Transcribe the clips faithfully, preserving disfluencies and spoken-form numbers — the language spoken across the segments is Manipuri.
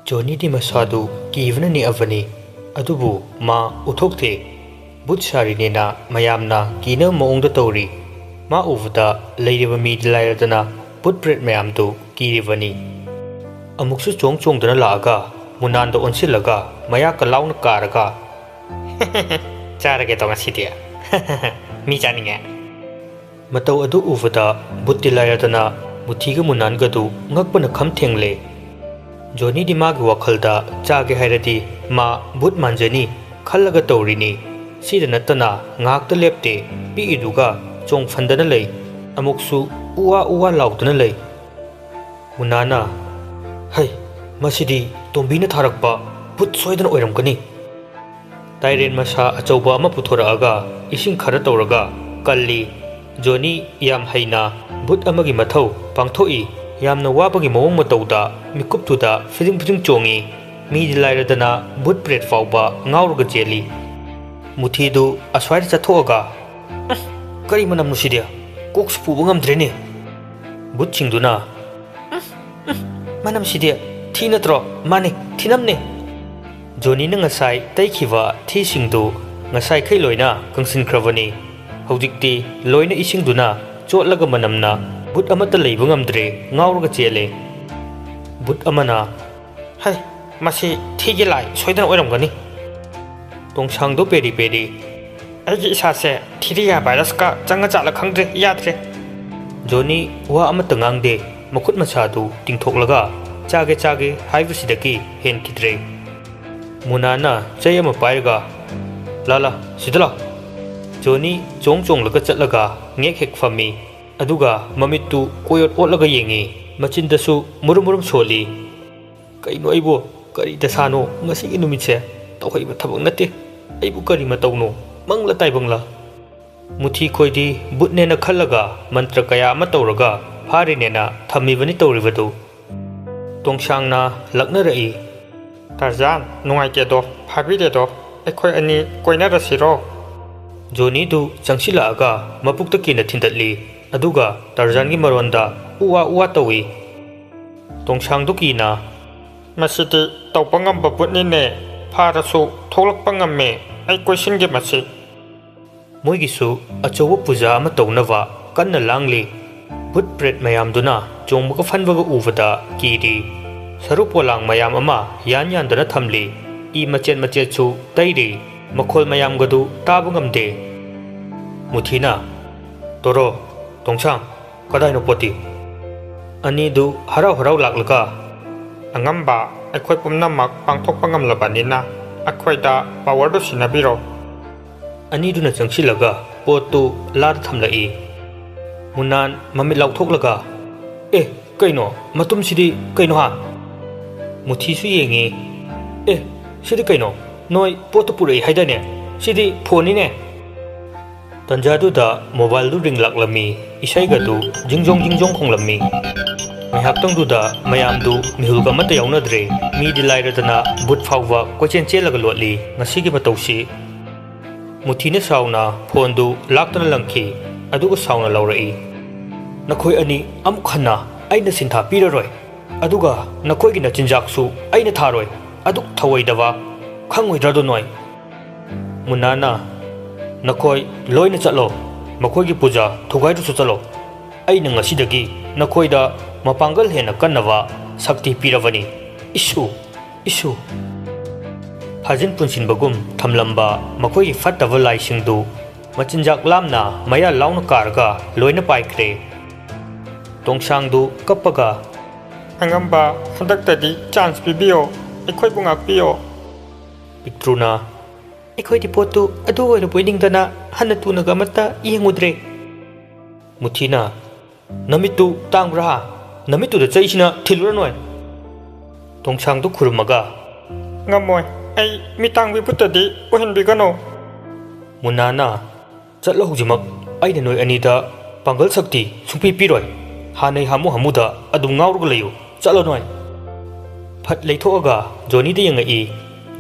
ꯖꯣꯅꯤꯗꯤ ꯃꯁꯥꯗꯨ ꯀꯤꯕꯅ ꯅꯤꯛꯑꯕꯅꯤ, ꯑꯗꯨꯕꯨ ꯃꯥ ꯎꯊꯣꯛꯇꯦ꯫ ꯚꯨꯠ ꯁꯥꯔꯤꯅꯦꯅ ꯃꯌꯥꯝꯅ ꯀꯤꯅꯕ ꯃꯑꯣꯡꯗ ꯇꯧꯔꯤ꯫ ꯃꯥ ꯎꯕꯗ ꯂꯩꯔꯤꯕ ꯃꯤꯗꯤ ꯂꯥꯏꯔꯗꯅ ꯚꯨꯠ ꯄ꯭ꯔꯦꯠ ꯃꯌꯥꯝꯗꯨ ꯀꯤꯔꯤꯕꯅꯤ꯫ ꯑꯃꯨꯛꯁꯨ ꯆꯣꯡ ꯆꯣꯡꯗꯨꯅ ꯂꯥꯛꯑꯒ ꯃꯨꯅꯥꯟꯗ ꯑꯣꯟꯁꯤꯜꯂꯒ ꯃꯌꯥ ꯀꯂꯥꯎꯅ ꯀꯥꯔꯒ, "ꯆꯥꯔꯒꯦ ꯇꯧ ꯉꯁꯤꯗꯤ꯫ ꯃꯤ ꯆꯥꯅꯤꯡꯉꯦ?" ꯃꯇꯧ ꯑꯗꯨ ꯎꯕꯗ ꯚꯨꯠꯇꯤ ꯂꯥꯏꯔꯗꯅ ꯃꯨꯊꯤꯒ ꯃꯨꯅꯥꯟꯒꯗꯨ ꯉꯛꯄꯅ ꯈꯝ ꯊꯦꯡꯂꯦ꯫ ꯖꯣꯅꯤꯗꯤ ꯃꯥꯒꯤ ꯋꯥꯈꯜꯗ ꯆꯥꯒꯦ ꯍꯥꯏꯔꯗꯤ ꯃꯥ ꯚꯨꯠ ꯃꯥꯟꯖꯅꯤ ꯈꯜꯂꯒ ꯇꯧꯔꯤꯅꯤ꯫ ꯁꯤꯗ ꯅꯠꯇꯅ ꯉꯥꯏꯍꯥꯛꯇ ꯂꯦꯞꯇꯦ, ꯄꯤꯛꯏꯗꯨꯒ ꯆꯣꯡ ꯐꯟꯗꯅ ꯂꯩ꯫ ꯑꯃꯨꯛꯁꯨ ꯎꯋꯥ ꯎꯋꯥ ꯂꯥꯎꯗꯨꯅ ꯂꯩ꯫ ꯃꯨꯅꯥꯅ, "ꯍꯩ, ꯃꯁꯤꯗꯤ ꯇꯣꯝꯕꯤꯅ ꯊꯥꯔꯛꯄ ꯚꯨꯠ ꯁꯣꯏꯗꯅ ꯑꯣꯏꯔꯝꯒꯅꯤ꯫" ꯇꯥꯏꯔꯦꯟ ꯃꯁꯥ ꯑꯆꯧꯕ ꯑꯃ ꯄꯨꯊꯣꯔꯛꯑꯒ ꯏꯁꯤꯡ ꯈꯔ ꯇꯧꯔꯒ ꯀꯜꯂꯤ꯫ ꯖꯣꯅꯤ ꯌꯥꯝ ꯍꯩꯅ ꯚꯨꯠ ꯑꯃꯒꯤ ꯃꯊꯧ ꯄꯥꯡꯊꯣꯛꯏ꯫ ꯌꯥꯝꯅ ꯋꯥꯕꯒꯤ ꯃꯑꯣꯡ ꯃꯇꯧꯗ ꯃꯤꯀꯨꯞꯇꯨꯗ ꯐꯤꯗꯤꯡ ꯐꯤꯗꯤꯡ ꯆꯣꯡꯉꯤ꯫ ꯃꯤꯗꯤ ꯂꯥꯏꯔꯗꯅ ꯚꯨꯠ ꯄ꯭ꯔꯦꯠ ꯐꯥꯎꯕ ꯉꯥꯎꯔꯒ ꯆꯦꯜꯂꯤ꯫ ꯃꯨꯊꯤꯗꯨ ꯑꯁ꯭ꯋꯥꯏꯗ ꯆꯠꯊꯣꯛꯑꯒ, "ꯑꯁ, ꯀꯔꯤ ꯃꯅꯝꯅꯣ ꯁꯤꯗꯤ? ꯀꯣꯛꯁꯨ ꯄꯨꯕ ꯉꯝꯗ꯭ꯔꯦꯅꯦ꯫" ꯚꯨꯠꯁꯤꯡꯗꯨꯅ, "ꯎꯝ, ꯎꯝ, ꯃꯅꯝꯁꯤꯗꯤ ꯊꯤ ꯅꯠꯇ꯭ꯔꯣ? ꯃꯥꯅꯤ, ꯊꯤꯅꯝꯅꯦ꯫" ꯖꯣꯅꯤꯅ ꯉꯁꯥꯏ ꯇꯩꯈꯤꯕ ꯊꯤꯁꯤꯡꯗꯨ ꯉꯁꯥꯏꯈꯩ ꯂꯣꯏꯅ ꯀꯪꯁꯤꯟꯈ꯭ꯔꯕꯅꯤ꯫ ꯍꯧꯖꯤꯛꯇꯤ ꯂꯣꯏꯅ ꯏꯁꯤꯡꯗꯨꯅ ꯆꯣꯠꯂꯒ ꯃꯅꯝꯅ ꯚꯨꯠ ꯑꯃꯠꯇ ꯂꯩꯕ ꯉꯝꯗ꯭ꯔꯦ, ꯉꯥꯎꯔꯒ ꯆꯦꯜꯂꯦ꯫ ꯚꯨꯠ ꯑꯃꯅ, "ꯍꯩ, ꯃꯁꯤ ꯊꯤꯒꯤ ꯂꯥꯏ ꯁꯣꯏꯗꯅ ꯑꯣꯏꯔꯝꯒꯅꯤ꯫" ꯇꯣꯡꯁꯥꯡꯗꯣ ꯄꯦꯔꯤ ꯄꯦꯔꯤ, "ꯑꯩꯒꯤ ꯏꯁꯥꯁꯦ ꯊꯤꯔꯤꯌꯥ ꯚꯥꯏꯔꯁꯀ ꯆꯪꯉ ꯆꯥꯠꯂ ꯈꯪꯗ꯭ꯔꯦ, ꯌꯥꯗ꯭ꯔꯦ꯫" ꯖꯣꯅꯤ ꯋꯥ ꯑꯃꯠꯇ ꯉꯥꯡꯗꯦ, ꯃꯈꯨꯠ ꯃꯁꯥꯗꯨ ꯇꯤꯡꯊꯣꯛꯂꯒ ꯆꯥꯒꯦ ꯆꯥꯒꯦ ꯍꯥꯏꯕꯁꯤꯗꯒꯤ ꯍꯦꯟꯈꯤꯗ꯭ꯔꯦ꯫ ꯃꯨꯅꯥꯅ ꯆꯩ ꯑꯃ ꯄꯥꯏꯔꯒ, "ꯂꯥ ꯂꯥ, ꯁꯤꯗ ꯂꯥ꯫" ꯖꯣꯅꯤ ꯆꯣꯡ ꯆꯣꯡꯂꯒ ꯆꯠꯂꯒ ꯉꯦꯛ ꯍꯦꯛ ꯐꯝꯃꯤ꯫ ꯑꯗꯨꯒ ꯃꯃꯤꯠꯇꯨ ꯀꯣꯏꯑꯣꯠ ꯑꯣꯠꯂꯒ ꯌꯦꯡꯉꯤ꯫ ꯃꯆꯤꯟꯗꯁꯨ ꯃꯨꯔꯨꯝ ꯃꯨꯔꯨꯝ ꯁꯣꯜꯂꯤ꯫ "ꯀꯩꯅꯣ ꯑꯩꯕꯨ? ꯀꯔꯤ ꯗꯁꯥꯅꯣ ꯉꯁꯤꯒꯤ ꯅꯨꯃꯤꯠꯁꯦ? ꯇꯧꯍꯩꯕ ꯊꯕꯛ ꯅꯠꯇꯦ꯫ ꯑꯩꯕꯨ ꯀꯔꯤ ꯃꯇꯧꯅꯣ? ꯃꯪꯂ ꯇꯥꯏꯕꯪꯂ?" ꯃꯨꯊꯤ ꯈꯣꯏꯗꯤ ꯚꯨꯠꯅꯦꯅ ꯈꯜꯂꯒ ꯃꯟꯇ꯭ꯔ ꯀꯌꯥ ꯑꯃ ꯇꯧꯔꯒ ꯐꯥꯔꯤꯅꯦꯅ ꯊꯝꯃꯤꯕꯅꯤ ꯇꯧꯔꯤꯕꯗꯨ꯫ ꯇꯣꯡꯁꯥꯡꯅ ꯂꯛꯅꯔꯛꯏ꯫ "ꯇꯔꯖꯥꯟ, ꯅꯨꯡꯉꯥꯏꯇꯦꯗꯣ, ꯐꯥꯕꯤꯔꯦꯗꯣ, ꯑꯩꯈꯣꯏ ꯑꯅꯤ ꯀꯣꯏꯅꯔꯁꯤꯔꯣ?" ꯖꯣꯅꯤꯗꯨ ꯆꯪꯁꯤꯜꯂꯛꯑꯒ ꯃꯄꯨꯛꯇ ꯀꯤꯅ ꯊꯤꯟꯗꯠꯂꯤ, ꯑꯗꯨꯒ ꯇꯔꯖꯥꯟꯒꯤ ꯃꯔꯣꯟꯗ ꯎꯋꯥ ꯎꯋꯥ ꯇꯧꯏ꯫ ꯇꯣꯡꯁꯥꯡꯗꯨ ꯀꯤꯅ, "ꯃꯁꯤꯗꯤ ꯇꯧꯕ ꯉꯝꯕ ꯕꯨꯠꯅꯤꯅꯦ꯫ ꯐꯥꯔꯁꯨ ꯊꯣꯛꯂꯛꯄ ꯉꯝꯃꯦ꯫ ꯑꯩ ꯀꯣꯏꯁꯤꯟꯒꯦ ꯃꯁꯤ꯫" ꯃꯣꯏꯒꯤꯁꯨ ꯑꯆꯧꯕ ꯄꯨꯖꯥ ꯑꯃ ꯇꯧꯅꯕ ꯀꯟꯅ ꯂꯥꯡꯂꯤ꯫ ꯕꯨꯠ ꯄ꯭ꯔꯦꯠ ꯃꯌꯥꯝꯗꯨꯅ ꯆꯣꯡꯕꯒ ꯐꯟꯕꯒ ꯎꯕꯗ ꯀꯤꯔꯤ꯫ ꯁꯔꯨ ꯄꯣꯂꯥꯡ ꯃꯌꯥꯝ ꯑꯃ ꯌꯥꯟ ꯌꯥꯟꯗꯨꯅ ꯊꯝꯂꯤ꯫ ꯏ ꯃꯆꯦꯠ ꯃꯆꯦꯠꯁꯨ ꯇꯩꯔꯤ꯫ ꯃꯈꯣꯜ ꯃꯌꯥꯝꯒꯗꯨ ꯇꯥꯕ ꯉꯝꯗꯦ꯫ ꯃꯨꯊꯤꯅ, "ꯇꯣꯔꯣ, ꯇꯣꯡꯁꯥꯡ, ꯀꯗꯥꯏꯅꯣ ꯄꯣꯠꯇꯤ?" ꯑꯅꯤꯗꯨ ꯍꯔꯥꯎ ꯍꯔꯥꯎ ꯂꯥꯛꯂꯒ, "ꯑꯉꯝꯕ, ꯑꯩꯈꯣꯏ ꯄꯨꯝꯅꯃꯛ ꯄꯥꯡꯊꯣꯛꯄ ꯉꯝꯂꯕꯅꯤꯅ ꯑꯩꯈꯣꯏꯗ ꯄꯥꯋꯔꯗꯨ ꯁꯤꯟꯅꯕꯤꯔꯣ꯫" ꯑꯅꯤꯗꯨꯅ ꯆꯪꯁꯤꯜꯂꯒ ꯄꯣꯠꯇꯨ ꯂꯥꯗ ꯊꯝꯂꯛꯏ꯫ ꯃꯨꯅꯥꯟ ꯃꯃꯤꯠ ꯂꯥꯎꯊꯣꯛꯂꯒ, "ꯑꯦ, ꯀꯩꯅꯣ? ꯃꯇꯨꯝꯁꯤꯗꯤ ꯀꯩꯅꯣ ꯍꯥ?" ꯃꯨꯊꯤꯁꯨ ꯌꯦꯡꯉꯤ꯫ "ꯑꯦ, ꯁꯤꯗꯤ ꯀꯩꯅꯣ? ꯅꯣꯏ ꯄꯣꯠꯇꯨ ꯄꯨꯔꯛꯏ ꯍꯥꯏꯗꯥꯏꯅꯦ? ꯁꯤꯗꯤ ꯐꯣꯟꯅꯤꯅꯦ!" ꯇꯟꯖꯥꯗꯨꯗ ꯃꯣꯕꯥꯏꯜꯗꯨ ꯔꯤꯡ ꯂꯥꯛꯂꯝꯃꯤ꯫ ꯏꯁꯩꯒꯗꯨ ꯖꯤꯡꯖꯣꯡ ꯖꯤꯡꯖꯣꯡ ꯈꯣꯡꯂꯝꯃꯤ꯫ ꯉꯥꯏꯍꯥꯛꯇꯪꯗꯨꯗ ꯃꯌꯥꯝꯗꯨ ꯃꯤꯍꯨꯜꯒ ꯑꯃꯠꯇ ꯌꯥꯎꯅꯗ꯭ꯔꯦ꯫ ꯃꯤꯗꯤ ꯂꯥꯏꯔꯗꯅ ꯕꯨꯠ ꯐꯥꯎꯕ ꯀꯣꯏꯆꯦꯟ ꯆꯦꯜꯂꯒ ꯂꯣꯠꯂꯤ꯫ ꯉꯁꯤꯒꯤ ꯃꯇꯧꯁꯤ꯫ ꯃꯨꯊꯤꯅ ꯁꯥꯎꯅ ꯐꯣꯟꯗꯨ ꯂꯥꯛꯇꯨꯅ ꯂꯪꯈꯤ, ꯑꯗꯨꯒ ꯁꯥꯎꯅ ꯂꯧꯔꯛꯏ꯫ "ꯅꯈꯣꯏ ꯑꯅꯤ ꯑꯃꯨꯛ ꯍꯟꯅ ꯑꯩꯅ ꯁꯤꯟꯊꯥ ꯄꯤꯔꯔꯣꯏ꯫ ꯑꯗꯨꯒ ꯅꯈꯣꯏꯒꯤ ꯅꯆꯤꯟꯖꯥꯛꯁꯨ ꯑꯩꯅ ꯊꯥꯔꯣꯏ꯫ ꯑꯗꯨꯛ ꯊꯧꯑꯣꯏꯗꯕ꯫ ꯈꯪꯉꯣꯏꯗ꯭ꯔꯗꯣ ꯅꯣꯏ?" ꯃꯨꯅꯥꯅ, "ꯅꯈꯣꯏ ꯂꯣꯏꯅ ꯆꯠꯂꯣ꯫ ꯃꯈꯣꯏꯒꯤ ꯄꯨꯖꯥ ꯊꯨꯒꯥꯏꯗꯨꯁꯨ ꯆꯠꯂꯣ꯫ ꯑꯩꯅ ꯉꯁꯤꯗꯒꯤ ꯅꯈꯣꯏꯗ ꯃꯄꯥꯡꯒꯜ ꯍꯦꯟꯅ ꯀꯟꯅꯕ ꯁꯛꯇꯤ ꯄꯤꯔꯕꯅꯤ꯫ ꯏꯁꯨ, ꯏꯁꯨ!" ꯐꯥꯖꯤꯟ ꯄꯨꯟꯁꯤꯟꯕꯒꯨꯝ ꯊꯝꯂꯝꯕ ꯃꯈꯣꯏꯒꯤ ꯐꯠꯇꯕ ꯂꯥꯏꯁꯤꯡꯗꯨ ꯃꯆꯤꯟꯖꯥꯛ ꯂꯥꯝꯅ ꯃꯌꯥ ꯂꯥꯎꯅ ꯀꯥꯔꯒ ꯂꯣꯏꯅ ꯄꯥꯏꯈ꯭ꯔꯦ꯫ ꯇꯣꯡꯁꯥꯡꯗꯨ ꯀꯞꯄꯒ, "ꯑꯉꯝꯕ, ꯍꯟꯗꯛꯇꯗꯤ ꯆꯥꯟꯁ ꯄꯤꯕꯤꯌꯣ, ꯑꯩꯈꯣꯏꯕꯨ ꯉꯥꯛꯄꯤꯌꯣ꯫" ꯄꯤꯛꯇ꯭ꯔꯨꯅ, "ꯑꯩꯈꯣꯏꯗꯤ ꯄꯣꯠꯇꯨ ꯑꯗꯨ ꯑꯣꯏꯅ ꯄꯨꯅꯤꯡꯗꯅ ꯍꯟꯅ ꯇꯨꯅꯒ ꯑꯃꯠꯇ ꯌꯦꯡꯉꯨꯗ꯭ꯔꯦ꯫" ꯃꯨꯊꯤꯅ, "ꯅꯃꯤꯠꯇꯨ ꯇꯥꯡꯕ꯭ꯔꯥ ꯍꯥ? ꯅꯃꯤꯠꯇꯨꯗ ꯆꯩꯁꯤꯅ ꯊꯤꯜꯂꯨꯔꯅꯣꯏ꯫" ꯇꯣꯡꯁꯥꯡꯗꯨ ꯈꯨꯔꯨꯝꯃꯒ, "ꯉꯝꯃꯣꯏ, ꯑꯩ ꯃꯤꯇꯥꯡꯕꯤ ꯕꯨꯠꯇꯗꯤ ꯑꯣꯏꯍꯟꯕꯤꯒꯅꯨ꯫" ꯃꯨꯅꯥꯅ, "ꯆꯠꯂꯣ ꯍꯧꯖꯤꯛꯃꯛ꯫ ꯑꯩꯅ ꯅꯣꯏ ꯑꯅꯤꯗ ꯄꯥꯡꯒꯜ ꯁꯛꯇꯤ ꯁꯨꯡꯄꯤ ꯄꯤꯔꯣꯏ꯫ ꯍꯥꯟꯅꯩ ꯍꯥꯃꯨ ꯍꯥꯃꯨꯗ ꯑꯗꯨꯝ ꯉꯥꯎꯔꯒ ꯂꯩꯌꯨ꯫ ꯆꯠꯂꯣ ꯅꯣꯏ꯫" ꯐꯠ ꯂꯩꯊꯣꯛꯑꯒ ꯖꯣꯅꯤꯗ ꯌꯦꯡꯉꯛꯏ꯫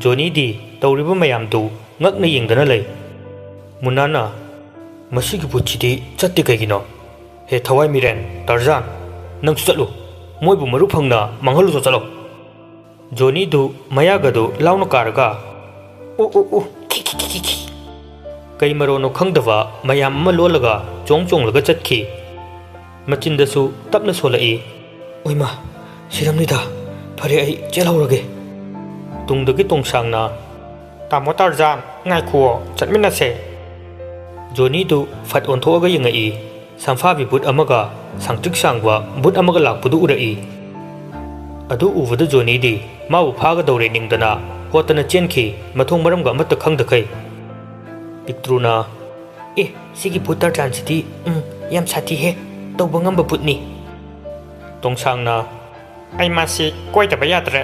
ꯖꯣꯅꯤꯗꯤ ꯇꯧꯔꯤꯕ ꯃꯌꯥꯝꯗꯨ ꯉꯛꯅ ꯌꯦꯡꯗꯅ ꯂꯩ꯫ ꯃꯨꯅꯥꯅ, "ꯃꯁꯤꯒꯤ ꯕꯨꯠꯁꯤꯗꯤ ꯆꯠꯇꯦ ꯀꯩꯒꯤꯅꯣ? ꯍꯦ ꯊꯋꯥꯏ ꯃꯤꯔꯦꯟ, ꯇꯔꯖꯥꯟ, ꯅꯪꯁꯨ ꯆꯠꯂꯨ꯫ ꯃꯣꯏꯕꯨ ꯃꯔꯨ ꯐꯪꯅ ꯃꯥꯡꯍꯜꯂꯨꯆꯣ, ꯆꯠꯂꯣ꯫" ꯖꯣꯅꯤꯗꯨ ꯃꯌꯥꯒꯗꯨ ꯂꯥꯎꯅ ꯀꯥꯔꯒ, "ꯎ, ꯎ, ꯎ, ꯈꯤ, ꯈꯤ, ꯈꯤ, ꯈꯤ, ꯈꯤ," ꯀꯩ ꯃꯔꯣꯟꯅꯣ ꯈꯪꯗꯕ ꯃꯌꯥꯝ ꯑꯃ ꯂꯣꯜꯂꯒ ꯆꯣꯡ ꯆꯣꯡꯂꯒ ꯆꯠꯈꯤ꯫ ꯃꯆꯤꯟꯗꯁꯨ ꯇꯞꯅ ꯁꯣꯜꯂꯛꯏ, "ꯑꯣꯏꯃꯥ, ꯁꯤꯔꯝꯅꯤꯗ꯫ ꯐꯔꯦ, ꯑꯩ ꯆꯦꯜꯍꯧꯔꯒꯦ꯫" ꯇꯨꯡꯗꯒꯤ ꯇꯣꯡꯁꯥꯡꯅ, "ꯇꯥꯃꯣ ꯇꯥꯔꯖꯥꯟ, ꯉꯥꯏꯈꯨꯑꯣ, ꯆꯠꯃꯤꯟꯅꯁꯦ꯫" ꯖꯣꯅꯤꯗꯨ ꯐꯠ ꯑꯣꯟꯊꯣꯛꯑꯒ ꯌꯦꯡꯉꯛꯏ꯫ ꯁꯝꯐꯥꯕꯤ ꯕꯨꯠ ꯑꯃꯒ ꯁꯥꯡꯇ꯭ꯔꯤꯛ ꯁꯥꯡꯕ ꯕꯨꯠ ꯑꯃꯒ ꯂꯥꯛꯄꯗꯨ ꯎꯔꯛꯏ꯫ ꯑꯗꯨ ꯎꯕꯗ ꯖꯣꯅꯤꯗꯤ ꯃꯥꯕꯨ ꯐꯥꯒꯗꯧꯔꯦ ꯅꯤꯡꯗꯅ ꯍꯣꯠꯇꯅ ꯆꯦꯟꯈꯤ, ꯃꯊꯣꯡ ꯃꯔꯝꯒ ꯑꯃꯠꯇ ꯈꯪꯗꯈꯩ꯫ ꯄꯤꯛꯇ꯭ꯔꯨꯅ, "ꯑꯦ, ꯁꯤꯒꯤ ꯕꯨꯠ ꯇꯥꯔꯖꯥꯟꯁꯤꯗꯤ, ꯎꯝ, ꯌꯥꯝ ꯁꯥꯊꯤꯍꯦ, ꯇꯧꯕ ꯉꯝꯕ ꯕꯨꯠꯅꯤ꯫" ꯇꯣꯡꯁꯥꯡꯅ, "ꯑꯩ ꯃꯥꯁꯤ ꯀꯣꯏꯗꯕ ꯌꯥꯗ꯭ꯔꯦ꯫"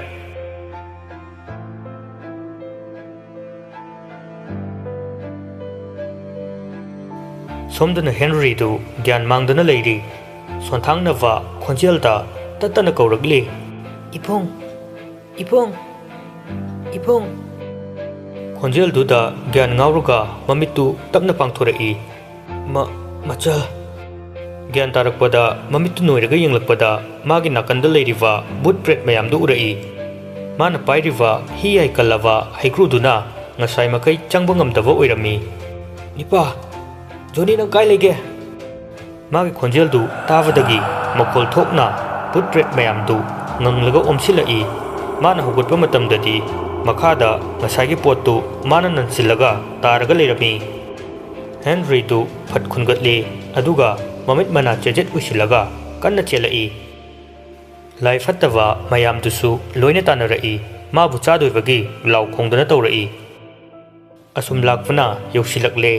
ꯁꯣꯝꯗꯅ ꯍꯦꯟꯔꯤꯗꯨ ꯒ꯭ꯌꯥꯟ ꯃꯥꯡꯗꯅ ꯂꯩꯔꯤ꯫ ꯁꯣꯟꯊꯥꯡꯅꯕ ꯈꯣꯟꯖꯦꯜꯗ ꯇꯠꯇꯅ ꯀꯧꯔꯛꯂꯤ, "ꯏꯕꯨꯡ, ꯏꯕꯨꯡ, ꯏꯕꯨꯡ!" ꯈꯣꯟꯖꯦꯜꯗꯨꯗ ꯒ꯭ꯌꯥꯟ ꯉꯥꯎꯔꯒ ꯃꯃꯤꯠꯇꯨ ꯇꯞꯅ ꯄꯥꯡꯊꯣꯔꯛꯏ꯫ "ꯃ-, ꯃꯆꯜ!" ꯒ꯭ꯌꯥꯟ ꯇꯥꯔꯛꯄꯗ ꯃꯃꯤꯠꯇꯨ ꯅꯣꯏꯔꯒ ꯌꯦꯡꯂꯛꯄꯗ ꯃꯥꯒꯤ ꯅꯥꯀꯟꯗ ꯂꯩꯔꯤꯕ ꯕꯨꯠ ꯄ꯭ꯔꯦꯠ ꯃꯌꯥꯝꯗꯨ ꯎꯔꯛꯏ꯫ ꯃꯥꯅ ꯄꯥꯏꯔꯤꯕ ꯍꯤ ꯌꯥꯏ ꯀꯜꯂꯕ ꯍꯩꯀ꯭ꯔꯨꯗꯨꯅ ꯉꯁꯥꯏ ꯃꯈꯩ ꯆꯪꯕ ꯉꯝꯗꯕ ꯑꯣꯏꯔꯝꯃꯤ꯫ "ꯏꯄꯥ, ꯖꯣꯅꯤ, ꯅꯪ ꯀꯥꯏ ꯂꯩꯒꯦ?" ꯃꯥꯒꯤ ꯈꯣꯟꯖꯦꯜꯗꯨ ꯇꯥꯕꯗꯒꯤ ꯃꯈꯣꯜ ꯊꯣꯛꯅ ꯕꯨꯠ ꯄ꯭ꯔꯦꯠ ꯃꯌꯥꯝꯗꯨ ꯉꯪꯂꯒ ꯑꯣꯝꯁꯤꯜꯂꯛꯏ꯫ ꯃꯥꯅ ꯍꯧꯒꯠꯄ ꯃꯇꯝꯗꯗꯤ ꯃꯈꯥꯗ ꯉꯁꯥꯏꯒꯤ ꯄꯣꯠꯇꯨ ꯃꯥꯅ ꯅꯟꯁꯤꯜꯂꯒ ꯇꯥꯔꯒ ꯂꯩꯔꯝꯃꯤ꯫ ꯍꯦꯟꯔꯤꯗꯨ ꯐꯠ ꯈꯨꯟꯒꯠꯂꯤ, ꯑꯗꯨꯒ ꯃꯃꯤꯠ ꯃꯅꯥ ꯆꯦꯖꯦꯠ ꯎꯏꯁꯤꯜꯂꯒ ꯀꯟꯅ ꯆꯦꯜꯂꯛꯏ꯫ ꯂꯥꯏ ꯐꯠꯇꯕ ꯃꯌꯥꯝꯗꯨꯁꯨ ꯂꯣꯏꯅ ꯇꯥꯟꯅꯔꯛꯏ, ꯃꯥꯕꯨ ꯆꯥꯗꯣꯏꯕꯒꯤ ꯂꯥꯎ ꯈꯣꯡꯗꯅ ꯇꯧꯔꯛꯏ꯫ ꯑꯁꯨꯝ ꯂꯥꯛꯄꯅ ꯌꯧꯁꯤꯜꯂꯛꯂꯦ꯫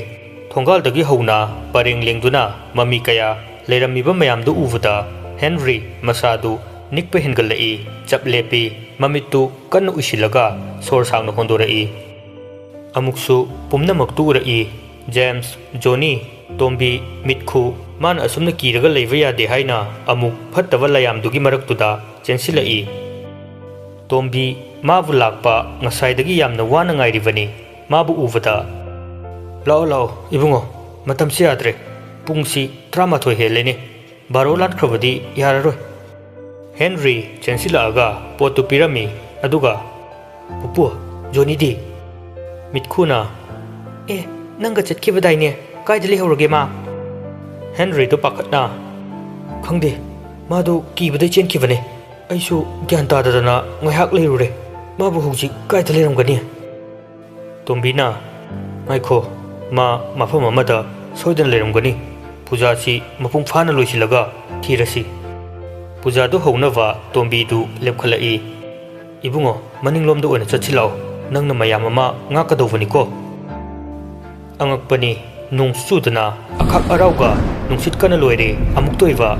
ꯊꯣꯡꯒꯥꯜꯗꯒꯤ ꯍꯧꯅ ꯄꯔꯦꯡ ꯂꯦꯡꯗꯨꯅ ꯃꯃꯤ ꯀꯌꯥ ꯂꯩꯔꯝꯃꯤꯕ ꯃꯌꯥꯝꯗꯨ ꯎꯕꯗ ꯍꯦꯟꯔꯤ ꯃꯁꯥꯗꯨ ꯅꯤꯛꯄ ꯍꯦꯟꯒꯠꯂꯛꯏ, ꯆꯞ ꯂꯦꯞꯄꯤ, ꯃꯃꯤꯠꯇꯨ ꯀꯟꯅ ꯎꯏꯁꯤꯜꯂꯒ ꯁꯣꯔ ꯁꯥꯡꯅ ꯍꯣꯟꯗꯣꯔꯛꯏ꯫ ꯑꯃꯨꯛꯁꯨ ꯄꯨꯝꯅꯃꯛꯇꯨ ꯎꯔꯛꯏ꯫ ꯖꯦꯝꯁ, ꯖꯣꯅꯤ, ꯇꯣꯝꯕꯤ, ꯃꯤꯠꯈꯨ, ꯃꯥꯅ ꯑꯁꯨꯝꯅ ꯀꯤꯔꯒ ꯂꯩꯕ ꯌꯥꯗꯦ ꯍꯥꯏꯅ ꯑꯃꯨꯛ ꯐꯠꯇꯕ ꯂꯥꯏꯌꯥꯝꯗꯨꯒꯤ ꯃꯔꯛꯇꯨꯗ ꯆꯦꯟꯁꯤꯜꯂꯛꯏ꯫ ꯇꯣꯝꯕꯤ ꯃꯥꯕꯨ ꯂꯥꯛꯄ ꯉꯁꯥꯏꯗꯒꯤ ꯌꯥꯝꯅ ꯋꯥꯅ ꯉꯥꯏꯔꯤꯕꯅꯤ꯫ ꯃꯥꯕꯨ ꯎꯕꯗ, "ꯂꯥꯛꯑꯣ, ꯂꯥꯛꯑꯣ, ꯏꯕꯨꯡꯉꯣ, ꯃꯇꯝꯁꯤ ꯌꯥꯗ꯭ꯔꯦ꯫ ꯄꯨꯡꯁꯤ ꯇꯔꯥꯃꯥꯊꯣꯏ ꯍꯦꯜꯂꯦꯅꯦ꯫ ꯕꯥꯔꯣ ꯂꯥꯟꯈ꯭ꯔꯕꯗꯤ ꯌꯥꯔꯔꯣꯏ꯫" ꯍꯦꯟꯔꯤ ꯆꯦꯟꯁꯤꯜꯂꯛꯑꯒ ꯄꯣꯠꯇꯨ ꯄꯤꯔꯝꯃꯤ꯫ ꯑꯗꯨꯒ, "ꯄꯨꯄꯨ, ꯖꯣꯅꯤꯗꯤ?" ꯃꯤꯠꯈꯨꯅ, "ꯑꯦ, ꯅꯪꯒ ꯆꯠꯈꯤꯕꯗꯥꯏꯅꯦ? ꯀꯥꯏꯗ ꯂꯩꯍꯧꯔꯒꯦ ꯃꯥ?" ꯍꯦꯟꯔꯤꯗꯣ ꯄꯥꯈꯠꯅ, "ꯈꯪꯗꯦ, ꯃꯥꯗꯣ ꯀꯤꯕꯗꯩ ꯆꯦꯟꯈꯤꯕꯅꯦ꯫ ꯑꯩꯁꯨ ꯒ꯭ꯌꯥꯟ ꯇꯥꯗꯗꯅ ꯉꯥꯏꯍꯥꯛ ꯂꯩꯔꯨꯔꯦ꯫ ꯃꯥꯕꯨ ꯍꯧꯖꯤꯛ ꯀꯥꯏꯗ ꯂꯩꯔꯝꯒꯅꯤ?" ꯇꯣꯝꯕꯤꯅ, "ꯉꯥꯏꯈꯣ, ꯃꯥ ꯃꯐꯝ ꯑꯃꯗ ꯁꯣꯏꯗꯅ ꯂꯩꯔꯝꯒꯅꯤ꯫ ꯄꯨꯖꯥꯁꯤ ꯃꯄꯨꯡ ꯐꯥꯅ ꯂꯣꯏꯁꯤꯜꯂꯒ ꯊꯤꯔꯁꯤ꯫" ꯄꯨꯖꯥꯗꯨ ꯍꯧꯅꯕ ꯇꯣꯝꯕꯤꯗꯨ ꯂꯦꯞꯈꯠꯂꯛꯏ꯫ "ꯏꯕꯨꯡꯉꯣ, ꯃꯅꯤꯡꯂꯣꯝꯗ ꯑꯣꯏꯅ ꯆꯠꯁꯤ ꯂꯥꯛꯑꯣ꯫ ꯅꯪꯅ ꯃꯌꯥꯝ ꯑꯃ ꯉꯥꯛꯀꯗꯧꯕꯅꯤꯀꯣ꯫" ꯑꯉꯛꯄꯅꯤ, ꯅꯣꯡꯁꯨ ꯆꯨꯗꯅ ꯑꯈꯥꯛ ꯑꯔꯥꯎꯒ ꯅꯨꯡꯁꯤꯠ ꯀꯟꯅ ꯂꯣꯏꯔꯦ꯫ ꯑꯃꯨꯛꯇ ꯑꯣꯏꯕ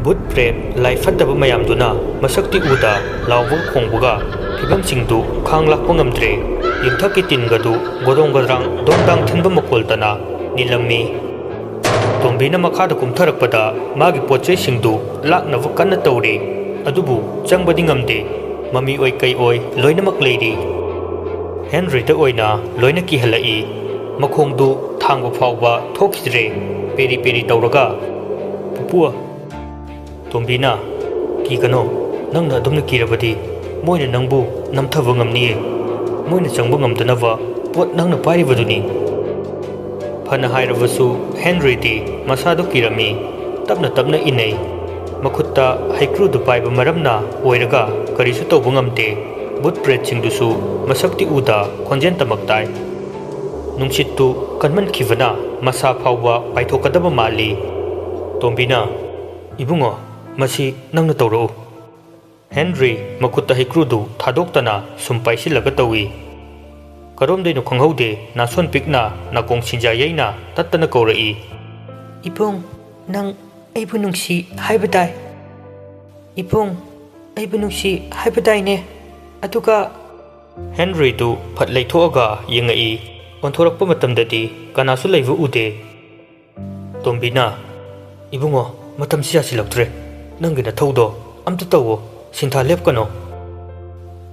ꯚꯨꯠ ꯄ꯭ꯔꯦꯠ ꯂꯥꯏ ꯐꯠꯇꯕ ꯃꯌꯥꯝꯗꯨꯅ ꯃꯁꯛꯇꯤ ꯎꯗ ꯂꯥꯎꯕꯒ ꯈꯣꯡꯕꯒ ꯐꯤꯕꯝꯁꯤꯡꯗꯨ ꯈꯥꯡ ꯂꯥꯛꯄ ꯉꯝꯗ꯭ꯔꯦ꯫ ꯌꯨꯝꯊꯛꯀꯤ ꯇꯤꯟꯒꯗꯨ ꯒꯣꯗꯣꯡ ꯒꯗ꯭ꯔꯥꯡ ꯗꯣꯡ ꯗꯥꯡ ꯊꯤꯟꯕ ꯃꯈꯣꯜꯇꯅ ꯅꯤꯜꯂꯝꯃꯤ꯫ ꯇꯣꯝꯕꯤꯅ ꯃꯈꯥꯗ ꯀꯨꯝꯊꯔꯛꯄꯗ ꯃꯥꯒꯤ ꯄꯣꯠ ꯆꯩꯁꯤꯡꯗꯨ ꯂꯥꯛꯅꯕ ꯀꯟꯅ ꯇꯧꯔꯤ꯫ ꯑꯗꯨꯕꯨ ꯆꯪꯕꯗꯤ ꯉꯝꯗꯦ꯫ ꯃꯃꯤ ꯑꯣꯏ ꯀꯩ ꯑꯣꯏ ꯂꯣꯏꯅꯃꯛ ꯂꯩꯔꯤ꯫ ꯍꯦꯟꯔꯤꯗ ꯑꯣꯏꯅ ꯂꯣꯏꯅ ꯀꯤꯍꯜꯂꯛꯏ꯫ ꯃꯈꯣꯡꯗꯨ ꯊꯥꯡꯕ ꯐꯥꯎꯕ ꯊꯣꯛꯈꯤꯗ꯭ꯔꯦ꯫ ꯄꯦꯔꯤ ꯄꯦꯔꯤ ꯇꯧꯔꯒ, "ꯄꯨꯄꯨ!" ꯇꯣꯝꯕꯤꯅ, "ꯀꯤꯒꯅꯣ, ꯅꯪꯅ ꯑꯗꯨꯝꯅ ꯀꯤꯔꯕꯗꯤ ꯃꯣꯏꯅ ꯅꯪꯕꯨ ꯅꯝꯊꯕ ꯉꯝꯅꯤꯌꯦ꯫ ꯃꯣꯏꯅ ꯆꯪꯕ ꯉꯝꯗꯅꯕ ꯄꯣꯠ ꯅꯪꯅ ꯄꯥꯏꯔꯤꯕꯗꯨꯅꯤ꯫" ꯐꯅ ꯍꯥꯏꯔꯕꯁꯨ ꯍꯦꯟꯔꯤꯗꯤ ꯃꯁꯥꯗꯨ ꯀꯤꯔꯝꯃꯤ꯫ ꯇꯞꯅ ꯇꯞꯅ ꯏꯟꯅꯩ꯫ ꯃꯈꯨꯠꯇ ꯍꯩꯀ꯭ꯔꯨꯗꯨ ꯄꯥꯏꯕ ꯃꯔꯝꯅ ꯑꯣꯏꯔꯒ ꯀꯔꯤꯁꯨ ꯇꯧꯕ ꯉꯝꯗꯦ꯫ ꯚꯨꯠ ꯄ꯭ꯔꯦꯠꯁꯤꯡꯗꯨꯁꯨ ꯃꯁꯛꯇꯤ ꯎꯗ ꯈꯣꯟꯖꯦꯜꯇꯃꯛ ꯇꯥꯏ꯫ ꯅꯨꯡꯁꯤꯠꯇꯨ ꯀꯟꯃꯟꯈꯤꯕꯅ ꯃꯁꯥ ꯐꯥꯎꯕ ꯄꯥꯏꯊꯣꯛꯀꯗꯕ ꯃꯥꯜꯂꯤ꯫ ꯇꯣꯝꯕꯤꯅ, "ꯏꯕꯨꯡꯉꯣ, ꯃꯁꯤ ꯅꯪꯅ ꯇꯧꯔꯛꯎ꯫" ꯍꯦꯟꯔꯤ ꯃꯈꯨꯠꯇ ꯍꯩꯀ꯭ꯔꯨꯗꯨ ꯊꯥꯗꯣꯛꯇꯅ ꯁꯨꯝ ꯄꯥꯏꯁꯤꯜꯂꯒ ꯇꯧꯏ꯫ ꯀꯔꯣꯝꯗꯩꯅꯣ ꯈꯪꯍꯧꯗꯦ, ꯅꯥꯁꯣꯟ ꯄꯤꯛꯅ ꯅꯥꯀꯣꯡ ꯁꯤꯟꯖꯥ ꯌꯩꯅ ꯇꯠꯇꯅ ꯀꯧꯔꯛꯏ꯫ "ꯏꯕꯨꯡ, ꯅꯪ ꯑꯩꯕꯨ ꯅꯨꯡꯁꯤ ꯍꯥꯏꯕ ꯇꯥꯏ꯫ ꯏꯕꯨꯡ, ꯑꯩꯕꯨ ꯅꯨꯡꯁꯤ ꯍꯥꯏꯕ ꯇꯥꯏꯅꯦ꯫ ꯑꯗꯨꯒ" ꯍꯦꯟꯔꯤꯗꯨ ꯐꯠ ꯂꯩꯊꯣꯛꯑꯒ ꯌꯦꯡꯉꯛꯏ꯫ ꯑꯣꯟꯊꯣꯔꯛꯄ ꯃꯇꯝꯗꯗꯤ ꯀꯅꯥꯁꯨ ꯂꯩꯕ ꯎꯗꯦ꯫ ꯇꯣꯝꯕꯤꯅ, "ꯏꯕꯨꯡꯉꯣ, ꯃꯇꯝꯁꯤ ꯌꯥꯁꯤꯜꯂꯛꯇ꯭ꯔꯦ꯫ ꯅꯪꯒꯤ ꯅꯊꯧꯗꯣ ꯑꯝꯇ ꯇꯧꯋꯣ, ꯁꯤꯟꯊꯥ ꯂꯦꯞꯀꯅꯣ꯫"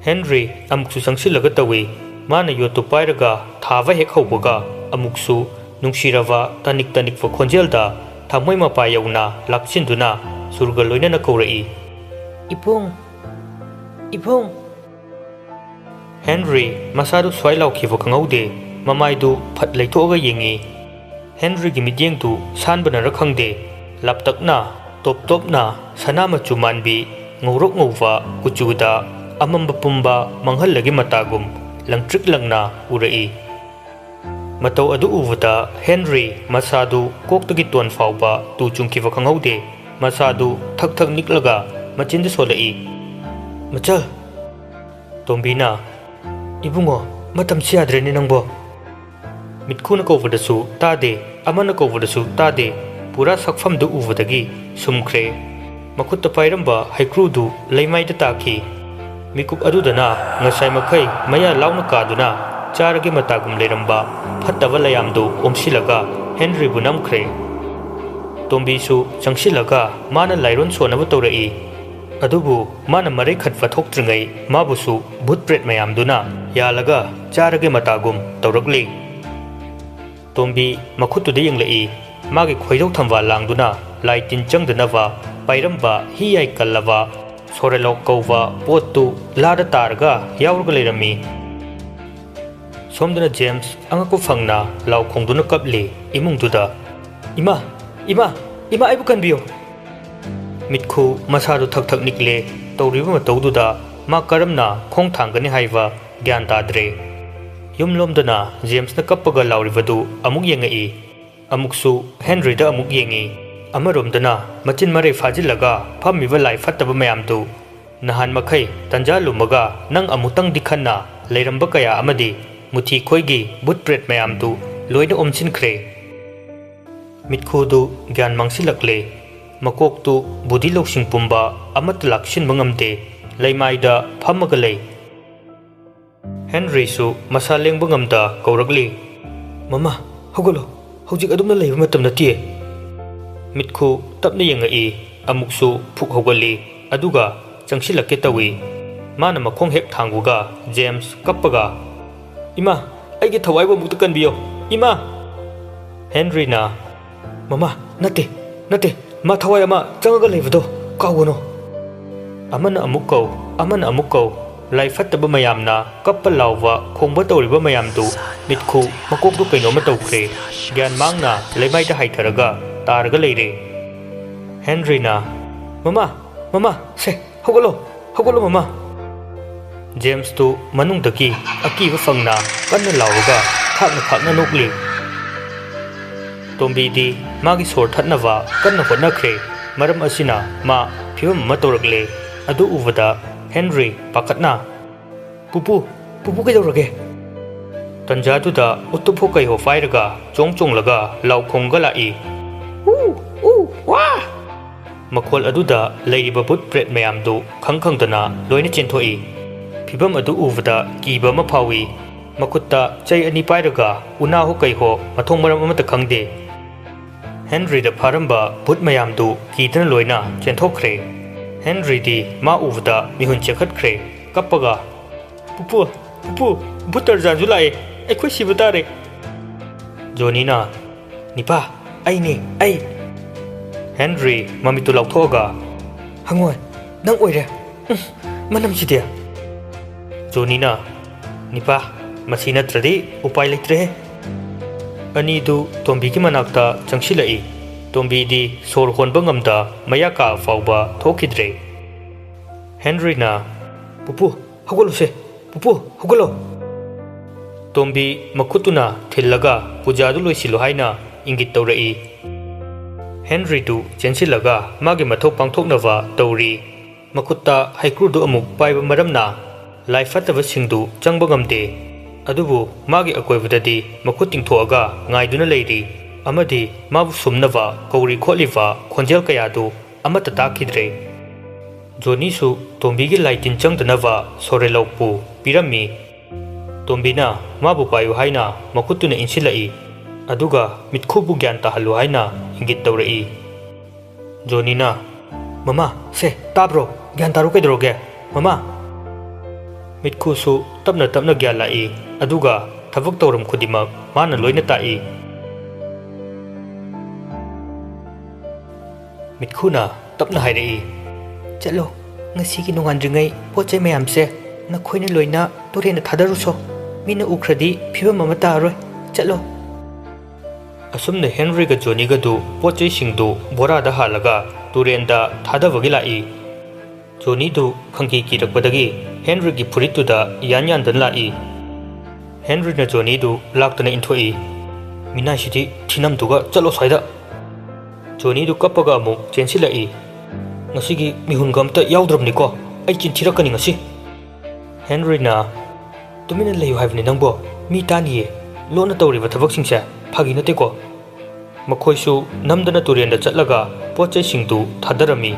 ꯍꯦꯟꯔꯤ ꯑꯃꯨꯛꯁꯨ ꯆꯪꯁꯤꯜꯂꯒ ꯇꯧꯏ꯫ ꯃꯥꯅ ꯌꯣꯠꯇꯨ ꯄꯥꯏꯔꯒ ꯊꯥꯕ ꯍꯦꯛ ꯍꯧꯕꯒ ꯑꯃꯨꯛꯁꯨ ꯅꯨꯡꯁꯤꯔꯕ ꯇꯅꯤꯛ ꯇꯅꯤꯛꯄ ꯈꯣꯟꯖꯦꯜꯗ ꯊꯃꯣꯏ ꯃꯄꯥ ꯌꯧꯅ ꯂꯥꯛꯁꯤꯟꯗꯨꯅ ꯁꯨꯔꯒ ꯂꯣꯏꯅꯅ ꯀꯧꯔꯛꯏ, "ꯏꯕꯨꯡ, ꯏꯕꯨꯡ!" ꯍꯦꯟꯔꯤ ꯃꯁꯥꯗꯨ ꯁ꯭ꯋꯥꯏ ꯂꯥꯎꯈꯤꯕ ꯈꯪꯍꯧꯗꯦ꯫ ꯃꯃꯥꯏꯗꯨ ꯐꯠ ꯂꯩꯊꯣꯛꯑꯒ ꯌꯦꯡꯉꯤ꯫ ꯍꯦꯟꯔꯤꯒꯤ ꯃꯤꯠꯌꯦꯡꯗꯨ ꯁꯥꯟꯕꯅꯔ ꯈꯪꯗꯦ, ꯂꯥꯞꯇꯛꯅ, ꯇꯣꯞ ꯇꯣꯞꯅ ꯁꯅꯥ ꯃꯆꯨ ꯃꯥꯟꯕꯤ, ꯉꯧꯔꯣꯛ ꯉꯧꯕ ꯀꯨꯆꯨꯗ ꯑꯃꯝꯕ ꯄꯨꯝꯕ ꯃꯥꯡꯍꯜꯂꯒꯤ ꯃꯇꯥꯒꯨꯝ ꯂꯪꯇ꯭ꯔꯤꯛ ꯂꯪꯅ ꯎꯔꯛꯏ꯫ ꯃꯇꯧ ꯑꯗꯨ ꯎꯕꯗ ꯍꯦꯟꯔꯤ ꯃꯁꯥꯗꯨ ꯀꯣꯛꯇꯒꯤ ꯇꯣꯟ ꯐꯥꯎꯕ ꯇꯨ ꯆꯨꯡꯈꯤꯕ ꯈꯪꯍꯧꯗꯦ꯫ ꯃꯁꯥꯗꯨ ꯊꯛ ꯊꯛ ꯅꯤꯛꯂꯒ ꯃꯆꯤꯟꯗ ꯁꯣꯜꯂꯛꯏ, "ꯃꯆꯜ!" ꯇꯣꯝꯕꯤꯅ, "ꯏꯕꯨꯡꯉꯣ, ꯃꯇꯝꯁꯤ ꯌꯥꯗ꯭ꯔꯦꯅꯦ ꯅꯪꯕꯣ!" ꯃꯤꯠꯈꯨꯅ ꯀꯧꯕꯗꯁꯨ ꯇꯥꯗꯦ, ꯑꯃꯅ ꯀꯧꯕꯗꯁꯨ ꯇꯥꯗꯦ꯫ ꯄꯨꯔꯥ ꯁꯛꯐꯝꯗꯨ ꯎꯕꯗꯒꯤ ꯁꯨꯝꯈ꯭ꯔꯦ꯫ ꯃꯈꯨꯠꯇ ꯄꯥꯏꯔꯝꯕ ꯍꯩꯀ꯭ꯔꯨꯗꯨ ꯂꯩꯃꯥꯏꯗ ꯇꯥꯈꯤ꯫ ꯃꯤꯀꯨꯞ ꯑꯗꯨꯗꯅ ꯉꯁꯥꯏ ꯃꯈꯩ ꯃꯌꯥ ꯂꯥꯎꯅ ꯀꯥꯗꯨꯅ ꯆꯥꯔꯒꯦ ꯃꯇꯥꯒꯨꯝ ꯂꯩꯔꯝꯕ ꯐꯠꯇꯕ ꯂꯩꯌꯥꯝꯗꯨ ꯑꯣꯝꯁꯤꯜꯂꯒ ꯍꯦꯟꯔꯤꯕꯨ ꯅꯝꯈ꯭ꯔꯦ꯫ ꯇꯣꯝꯕꯤꯁꯨ ꯆꯪꯁꯤꯜꯂꯒ ꯃꯥꯅ ꯂꯥꯏꯔꯣꯟ ꯁꯣꯟꯅꯕ ꯇꯧꯔꯛꯏ꯫ ꯑꯗꯨꯕꯨ ꯃꯥꯅ ꯃꯔꯩ ꯈꯠꯄ ꯊꯣꯛꯇ꯭ꯔꯤꯉꯩ ꯃꯥꯕꯨꯁꯨ ꯚꯨꯠ ꯄ꯭ꯔꯦꯠ ꯃꯌꯥꯝꯗꯨꯅ ꯌꯥꯜꯂꯒ ꯆꯥꯔꯒꯦ ꯃꯇꯥꯒꯨꯝ ꯇꯧꯔꯛꯂꯤ꯫ ꯇꯣꯝꯕꯤ ꯃꯈꯨꯠꯇꯨꯗ ꯌꯦꯡꯂꯛꯏ꯫ ꯃꯥꯒꯤ ꯈꯣꯏꯗꯧ ꯊꯝꯕꯥꯜ ꯂꯥꯡꯗꯨꯅ ꯂꯥꯏ ꯇꯤꯟ ꯆꯪꯗꯅꯕ ꯄꯥꯏꯔꯝꯕ ꯍꯤ ꯌꯥꯏ ꯀꯜꯂꯕ ꯁꯣꯔꯦꯂꯣꯛ ꯀꯧꯕ ꯄꯣꯠꯇꯨ ꯂꯥꯗ ꯇꯥꯔꯒ ꯌꯥꯎꯔꯒ ꯂꯩꯔꯝꯃꯤ꯫ ꯁꯣꯝꯗꯅ ꯖꯦꯝꯁ ꯑꯉꯛꯄ ꯐꯪꯅ ꯂꯥꯎ ꯈꯣꯡꯗꯨꯅ ꯀꯞꯂꯤ ꯏꯃꯨꯡꯗꯨꯗ꯫ "ꯏꯃꯥ! ꯏꯃꯥ! ꯏꯃꯥ, ꯑꯩꯕꯨ ꯀꯟꯕꯤꯌꯨ!" ꯃꯤꯠꯈꯨ ꯃꯁꯥꯗꯨ ꯊꯛ ꯊꯛ ꯅꯤꯛꯂꯦ꯫ ꯇꯧꯔꯤꯕ ꯃꯇꯧꯗꯨꯗ ꯃꯥ ꯀꯔꯝꯅ ꯈꯣꯡ ꯊꯥꯡꯒꯅꯤ ꯍꯥꯏꯕ ꯒ꯭ꯌꯥꯟ ꯇꯥꯗ꯭ꯔꯦ꯫ ꯌꯨꯝꯂꯣꯝꯗꯅ ꯖꯦꯝꯁꯅ ꯀꯞꯄꯒ ꯂꯥꯎꯔꯤꯕꯗꯨ ꯑꯃꯨꯛ ꯌꯦꯡꯉꯛꯏ꯫ ꯑꯃꯨꯛꯁꯨ ꯍꯦꯟꯔꯤꯗ ꯑꯃꯨꯛ ꯌꯦꯡꯉꯤ꯫ ꯑꯃꯔꯣꯝꯗꯅ ꯃꯆꯤꯟ ꯃꯔꯩ ꯐꯥꯖꯤꯜꯂꯒ ꯐꯝꯃꯤꯕ ꯂꯥꯏ ꯐꯠꯇꯕ ꯃꯌꯥꯝꯗꯨ꯫ ꯅꯍꯥꯟ ꯃꯈꯩ ꯇꯟꯖꯥ ꯂꯨꯝꯃꯒ ꯅꯪ ꯑꯃꯨꯛꯇꯪꯗꯤ ꯈꯟꯅ ꯂꯩꯔꯝꯕ ꯀꯌꯥ ꯑꯃꯗꯤ ꯃꯨꯊꯤ ꯈꯣꯏꯒꯤ ꯚꯨꯠ ꯄ꯭ꯔꯦꯠ ꯃꯌꯥꯝꯗꯨ ꯂꯣꯏꯅ ꯑꯣꯝꯁꯤꯟꯈ꯭ꯔꯦ꯫ ꯃꯤꯠꯈꯨꯗꯨ ꯒ꯭ꯌꯥꯟ ꯃꯥꯡꯁꯤꯜꯂꯛꯂꯦ꯫ ꯃꯀꯣꯛꯇꯨ ꯕꯨꯙꯤ ꯂꯧꯁꯤꯡ ꯄꯨꯝꯕ ꯑꯃꯠꯇ ꯂꯥꯛꯁꯤꯟꯕ ꯉꯝꯗꯦ꯫ ꯂꯩꯃꯥꯏꯗ ꯐꯝꯃꯒ ꯂꯩ꯫ ꯍꯦꯟꯔꯤꯁꯨ ꯃꯁꯥ ꯂꯦꯡꯕ ꯉꯝꯗ ꯀꯧꯔꯛꯂꯤ, "ꯃꯃꯥ, ꯍꯧꯒꯠꯂꯣ, ꯍꯧꯖꯤꯛ ꯑꯗꯨꯝꯅ ꯂꯩꯕ ꯃꯇꯝ ꯅꯠꯇꯦ!" ꯃꯤꯠꯈꯨ ꯇꯞꯅ ꯌꯦꯡꯉꯛꯏ, ꯑꯃꯨꯛꯁꯨ ꯐꯨꯛ ꯍꯧꯒꯠꯂꯤ, ꯑꯗꯨꯒ ꯆꯪꯁꯤꯜꯂꯛꯀꯦ ꯇꯧꯏ꯫ ꯃꯥꯅ ꯃꯈꯣꯡ ꯍꯦꯛ ꯊꯥꯡꯕꯒ ꯖꯦꯝꯁ ꯀꯞꯄꯒ, "ꯏꯃꯥ, ꯑꯩꯒꯤ ꯊꯋꯥꯏꯕꯨ ꯑꯃꯨꯛꯇ ꯀꯟꯕꯤꯌꯣ, ꯏꯃꯥ!" ꯍꯦꯟꯔꯤꯅ, "ꯃꯃꯥ, ꯅꯠꯇꯦ, ꯅꯠꯇꯦ, ꯃꯥ ꯊꯋꯥꯏ ꯑꯃ ꯆꯪꯉꯒ ꯂꯩꯕꯗꯣ ꯀꯥꯎꯒꯅꯨ!" ꯑꯃꯅ ꯑꯃꯨꯛ ꯀꯧ, ꯑꯃꯅ ꯑꯃꯨꯛ ꯀꯧ꯫ ꯂꯥꯏ ꯐꯠꯇꯕ ꯃꯌꯥꯝꯅ ꯀꯞꯄ ꯂꯥꯎꯕ ꯈꯣꯡꯕ ꯇꯧꯔꯤꯕ ꯃꯌꯥꯝꯗꯨ ꯃꯤꯠꯈꯨ ꯃꯀꯣꯛꯇꯨ ꯀꯩꯅꯣꯝꯃ ꯇꯧꯈ꯭ꯔꯦ꯫ ꯒ꯭ꯌꯥꯟ ꯃꯥꯡꯅ ꯂꯩꯃꯥꯏꯗ ꯍꯥꯏꯊꯔꯒ ꯇꯥꯔꯒ ꯂꯩꯔꯦ꯫ ꯍꯦꯟꯔꯤꯅ, "ꯃꯃꯥ, ꯃꯃꯥ, ꯁꯦ, ꯍꯧꯒꯠꯂꯣ, ꯍꯧꯒꯠꯂꯣ ꯃꯃꯥ!" ꯖꯦꯝꯁꯇꯨ ꯃꯅꯨꯡꯗꯒꯤ ꯑꯀꯤꯕ ꯐꯪꯅ ꯀꯟꯅ ꯂꯥꯎꯔꯒ ꯈꯥꯛꯅ ꯈꯥꯛꯅ ꯅꯣꯛꯂꯤ꯫ ꯇꯣꯝꯕꯤꯗꯤ ꯃꯥꯒꯤ ꯁꯣꯔ ꯊꯠꯅꯕ ꯀꯟꯅ ꯍꯣꯠꯅꯈ꯭ꯔꯦ꯫ ꯃꯔꯝ ꯑꯁꯤꯅ ꯃꯥ ꯐꯤꯕꯝ ꯑꯃ ꯇꯧꯔꯛꯂꯦ꯫ ꯑꯗꯨ ꯎꯕꯗ ꯍꯦꯟꯔꯤ ꯄꯥꯈꯠꯅ, "ꯄꯨꯄꯨ, ꯄꯨꯄꯨ ꯀꯩꯗꯧꯔꯒꯦ?" ꯇꯟꯖꯥꯗꯨꯗ ꯎꯇꯨꯞ ꯍꯣ ꯀꯩꯍꯣ ꯄꯥꯏꯔꯒ ꯆꯣꯡ ꯆꯣꯡꯂꯒ ꯂꯥꯎ ꯈꯣꯡꯒ ꯂꯥꯛꯏ꯫ "ꯎ, ꯎ, ꯋꯥ!" ꯃꯈꯣꯜ ꯑꯗꯨꯗ ꯂꯩꯔꯤꯕ ꯚꯨꯠ ꯄ꯭ꯔꯦꯠ ꯃꯌꯥꯝꯗꯨ ꯈꯪ ꯈꯪꯗꯅ ꯂꯣꯏꯅ ꯆꯦꯟꯊꯣꯛꯏ꯫ ꯐꯤꯕꯝ ꯑꯗꯨ ꯎꯕꯗ ꯀꯤꯕ ꯑꯃ ꯐꯥꯎꯏ꯫ ꯃꯈꯨꯠꯇ ꯆꯩ ꯑꯅꯤ ꯄꯥꯏꯔꯒ ꯎꯅꯥ ꯍꯣ ꯀꯩꯍꯣ ꯃꯊꯣꯡ ꯃꯔꯝ ꯑꯃꯠꯇ ꯈꯪꯗꯦ꯫ ꯍꯦꯟꯔꯤꯗ ꯐꯥꯔꯝꯕ ꯚꯨꯠ ꯃꯌꯥꯝꯗꯨ ꯀꯤꯗꯅ ꯂꯣꯏꯅ ꯆꯦꯟꯊꯣꯛꯈ꯭ꯔꯦ꯫ ꯍꯦꯟꯔꯤꯗꯤ ꯃꯥ ꯎꯕꯗ ꯃꯤꯍꯨꯟ ꯆꯦꯟꯈꯠꯈ꯭ꯔꯦ꯫ ꯀꯞꯄꯒ, "ꯄꯨꯄꯨ, ꯄꯨꯄꯨ, ꯚꯨꯠ ꯇꯔꯖꯥꯟꯁꯨ ꯂꯥꯛꯑꯦ꯫ ꯑꯩꯈꯣꯏ ꯁꯤꯕ ꯇꯥꯔꯦ!" ꯖꯣꯅꯤꯅ, "ꯅꯤꯄꯥ, ꯑꯩꯅꯦ, ꯑꯩ!" ꯍꯦꯟꯔꯤ ꯃꯃꯤꯠꯇꯨ ꯂꯥꯎꯊꯣꯛꯑꯒ, "ꯍꯪꯉꯣꯏ, ꯅꯪ ꯑꯣꯏꯔꯦ꯫ ꯎꯝ, ꯃꯅꯝꯁꯤꯗꯤ!" ꯖꯣꯅꯤꯅ, "ꯅꯤꯄꯥ, ꯃꯁꯤ ꯅꯠꯇ꯭ꯔꯗꯤ ꯎꯄꯥꯏ ꯂꯩꯇ꯭ꯔꯦꯍꯦ!" ꯑꯅꯤꯗꯨ ꯇꯣꯝꯕꯤꯒꯤ ꯃꯅꯥꯛꯇ ꯆꯪꯁꯤꯜꯂꯛꯏ꯫ ꯇꯣꯝꯕꯤꯗꯤ ꯁꯣꯔ ꯍꯣꯟꯕ ꯉꯝꯗ ꯃꯌꯥ ꯀꯥ ꯐꯥꯎꯕ ꯊꯣꯛꯈꯤꯗ꯭ꯔꯦ꯫ ꯍꯦꯟꯔꯤꯅ, "ꯄꯨꯄꯨ, ꯍꯧꯒꯠꯂꯨꯁꯦ! ꯄꯨꯄꯨ, ꯍꯧꯒꯠꯂꯣ!" ꯇꯣꯝꯕꯤ ꯃꯈꯨꯠꯇꯨꯅ ꯊꯤꯜꯂꯒ ꯄꯨꯖꯥꯗꯨ ꯂꯣꯏꯁꯤꯜꯂꯨ ꯍꯥꯏꯅ ꯏꯪꯒꯤꯠ ꯇꯧꯔꯛꯏ꯫ ꯍꯦꯟꯔꯤꯗꯨ ꯆꯦꯟꯁꯤꯜꯂꯒ ꯃꯥꯒꯤ ꯃꯊꯧ ꯄꯥꯡꯊꯣꯛꯅꯕ ꯇꯧꯔꯤ꯫ ꯃꯈꯨꯠꯇ ꯍꯩꯀ꯭ꯔꯨꯗꯨ ꯑꯃꯨꯛ ꯄꯥꯏꯕ ꯃꯔꯝꯅ ꯂꯥꯏ ꯐꯠꯇꯕꯁꯤꯡꯗꯨ ꯆꯪꯕ ꯉꯝꯗꯦ꯫ ꯑꯗꯨꯕꯨ ꯃꯥꯒꯤ ꯑꯀꯣꯏꯕꯗꯗꯤ ꯃꯈꯨꯠ ꯇꯤꯡꯊꯣꯛꯑꯒ ꯉꯥꯏꯗꯨꯅ ꯂꯩꯔꯤ꯫ ꯑꯃꯗꯤ ꯃꯥꯕꯨ ꯁꯨꯝꯅꯕ ꯀꯧꯔꯤ ꯈꯣꯠꯂꯤꯕ ꯈꯣꯟꯖꯦꯜ ꯀꯌꯥꯗꯨ ꯑꯃꯠꯇ ꯇꯥꯈꯤꯗ꯭ꯔꯦ꯫ ꯖꯣꯅꯤꯁꯨ ꯇꯣꯝꯕꯤꯒꯤ ꯂꯥꯏ ꯇꯤꯟ ꯆꯪꯗꯅꯕ ꯁꯣꯔꯦꯂꯧꯄꯨ ꯄꯤꯔꯝꯃꯤ꯫ ꯇꯣꯝꯕꯤꯅ ꯃꯥꯕꯨ ꯄꯥꯏꯌꯨ ꯍꯥꯏꯅ ꯃꯈꯨꯠꯇꯨꯅ ꯏꯟꯁꯤꯜꯂꯛꯏ꯫ ꯑꯗꯨꯒ ꯃꯤꯠꯈꯨꯕꯨ ꯒ꯭ꯌꯥꯟ ꯇꯥꯍꯜꯂꯨ ꯍꯥꯏꯅ ꯏꯪꯒꯤꯠ ꯇꯧꯔꯛꯏ꯫ ꯖꯣꯅꯤꯅ, "ꯃꯃꯥ, ꯁꯦ, ꯇꯥꯕ꯭ꯔꯣ? ꯒ꯭ꯌꯥꯟ ꯇꯥꯔꯣ ꯀꯩꯗꯧꯔꯒꯦ? ꯃꯃꯥ!" ꯃꯤꯠꯈꯨꯁꯨ ꯇꯞꯅ ꯇꯞꯅ ꯒ꯭ꯌꯥꯟ ꯂꯥꯛꯏ꯫ ꯑꯗꯨꯒ ꯊꯕꯛ ꯇꯧꯔꯝ ꯈꯨꯗꯤꯡꯃꯛ ꯃꯥꯅ ꯂꯣꯏꯅ ꯇꯥꯛꯏ꯫ ꯃꯤꯠꯈꯨꯅ ꯇꯞꯅ ꯍꯥꯏꯔꯛꯏ, "ꯆꯠꯂꯣ, ꯉꯁꯤꯒꯤ ꯅꯣꯡꯉꯥꯟꯗ꯭ꯔꯤꯉꯩ ꯄꯣꯠ ꯆꯩ ꯃꯌꯥꯝꯁꯦ "ꯅꯈꯣꯏꯅ ꯂꯣꯏꯅ ꯇꯨꯔꯦꯟꯗ ꯊꯥꯗꯔꯨꯁꯣ꯫ ꯃꯤꯅ ꯎꯈ꯭ꯔꯗꯤ ꯐꯤꯕꯝ ꯑꯃ ꯇꯥꯔꯣꯏ꯫ ꯆꯠꯂꯣ꯫" ꯑꯁꯨꯝꯅ ꯍꯦꯟꯔꯤꯒ ꯖꯣꯅꯤꯒꯗꯨ ꯄꯣꯠ ꯆꯩꯁꯤꯡꯗꯨ ꯕꯣꯔꯥꯗ ꯍꯥꯜꯂꯒ ꯇꯨꯔꯦꯟꯗ ꯊꯥꯗꯕꯒꯤ ꯂꯥꯛꯏ꯫ ꯖꯣꯅꯤꯗꯨ ꯈꯪꯀꯤ ꯀꯤꯔꯛꯄꯗꯒꯤ ꯍꯦꯟꯔꯤꯒꯤ ꯐꯨꯔꯤꯠꯇꯨꯗ ꯌꯥꯟ ꯌꯥꯟꯗꯨꯅ ꯂꯥꯛꯏ꯫ ꯍꯦꯟꯔꯤꯅ ꯖꯣꯅꯤꯗꯨ ꯂꯥꯛꯇꯅ ꯏꯟꯊꯣꯛꯏ꯫ "ꯃꯤꯅꯥꯏꯁꯤꯗꯤ ꯊꯤꯅꯝꯗꯨꯒ ꯆꯠꯂꯣ ꯁ꯭ꯋꯥꯏꯗ꯫" ꯖꯣꯅꯤꯗꯨ ꯀꯞꯄꯒ ꯑꯃꯨꯛ ꯆꯦꯟꯁꯤꯜꯂꯛꯏ꯫ "ꯉꯁꯤꯒꯤ ꯃꯤꯍꯨꯟꯒ ꯑꯝꯇ ꯌꯥꯎꯗ꯭ꯔꯕꯅꯤꯀꯣ꯫ ꯑꯩ ꯆꯤꯟꯊꯤꯔꯛꯀꯅꯤ ꯉꯁꯤ꯫" ꯍꯦꯟꯔꯤꯅ, "ꯇꯨꯃꯤꯟꯅ ꯂꯩꯌꯨ ꯍꯥꯏꯕꯅꯤ ꯅꯪꯕꯣ꯫ ꯃꯤ ꯇꯥꯅꯤꯌꯦ꯫ ꯂꯣꯟꯅ ꯇꯧꯔꯤꯕ ꯊꯕꯛꯁꯤꯡꯁꯦ ꯐꯥꯒꯤ ꯅꯠꯇꯦꯀꯣ꯫" ꯃꯈꯣꯏꯁꯨ ꯅꯝꯗꯅ ꯇꯨꯔꯦꯟꯗ ꯆꯠꯂꯒ ꯄꯣꯠ ꯆꯩꯁꯤꯡꯗꯨ ꯊꯥꯗꯔꯝꯃꯤ꯫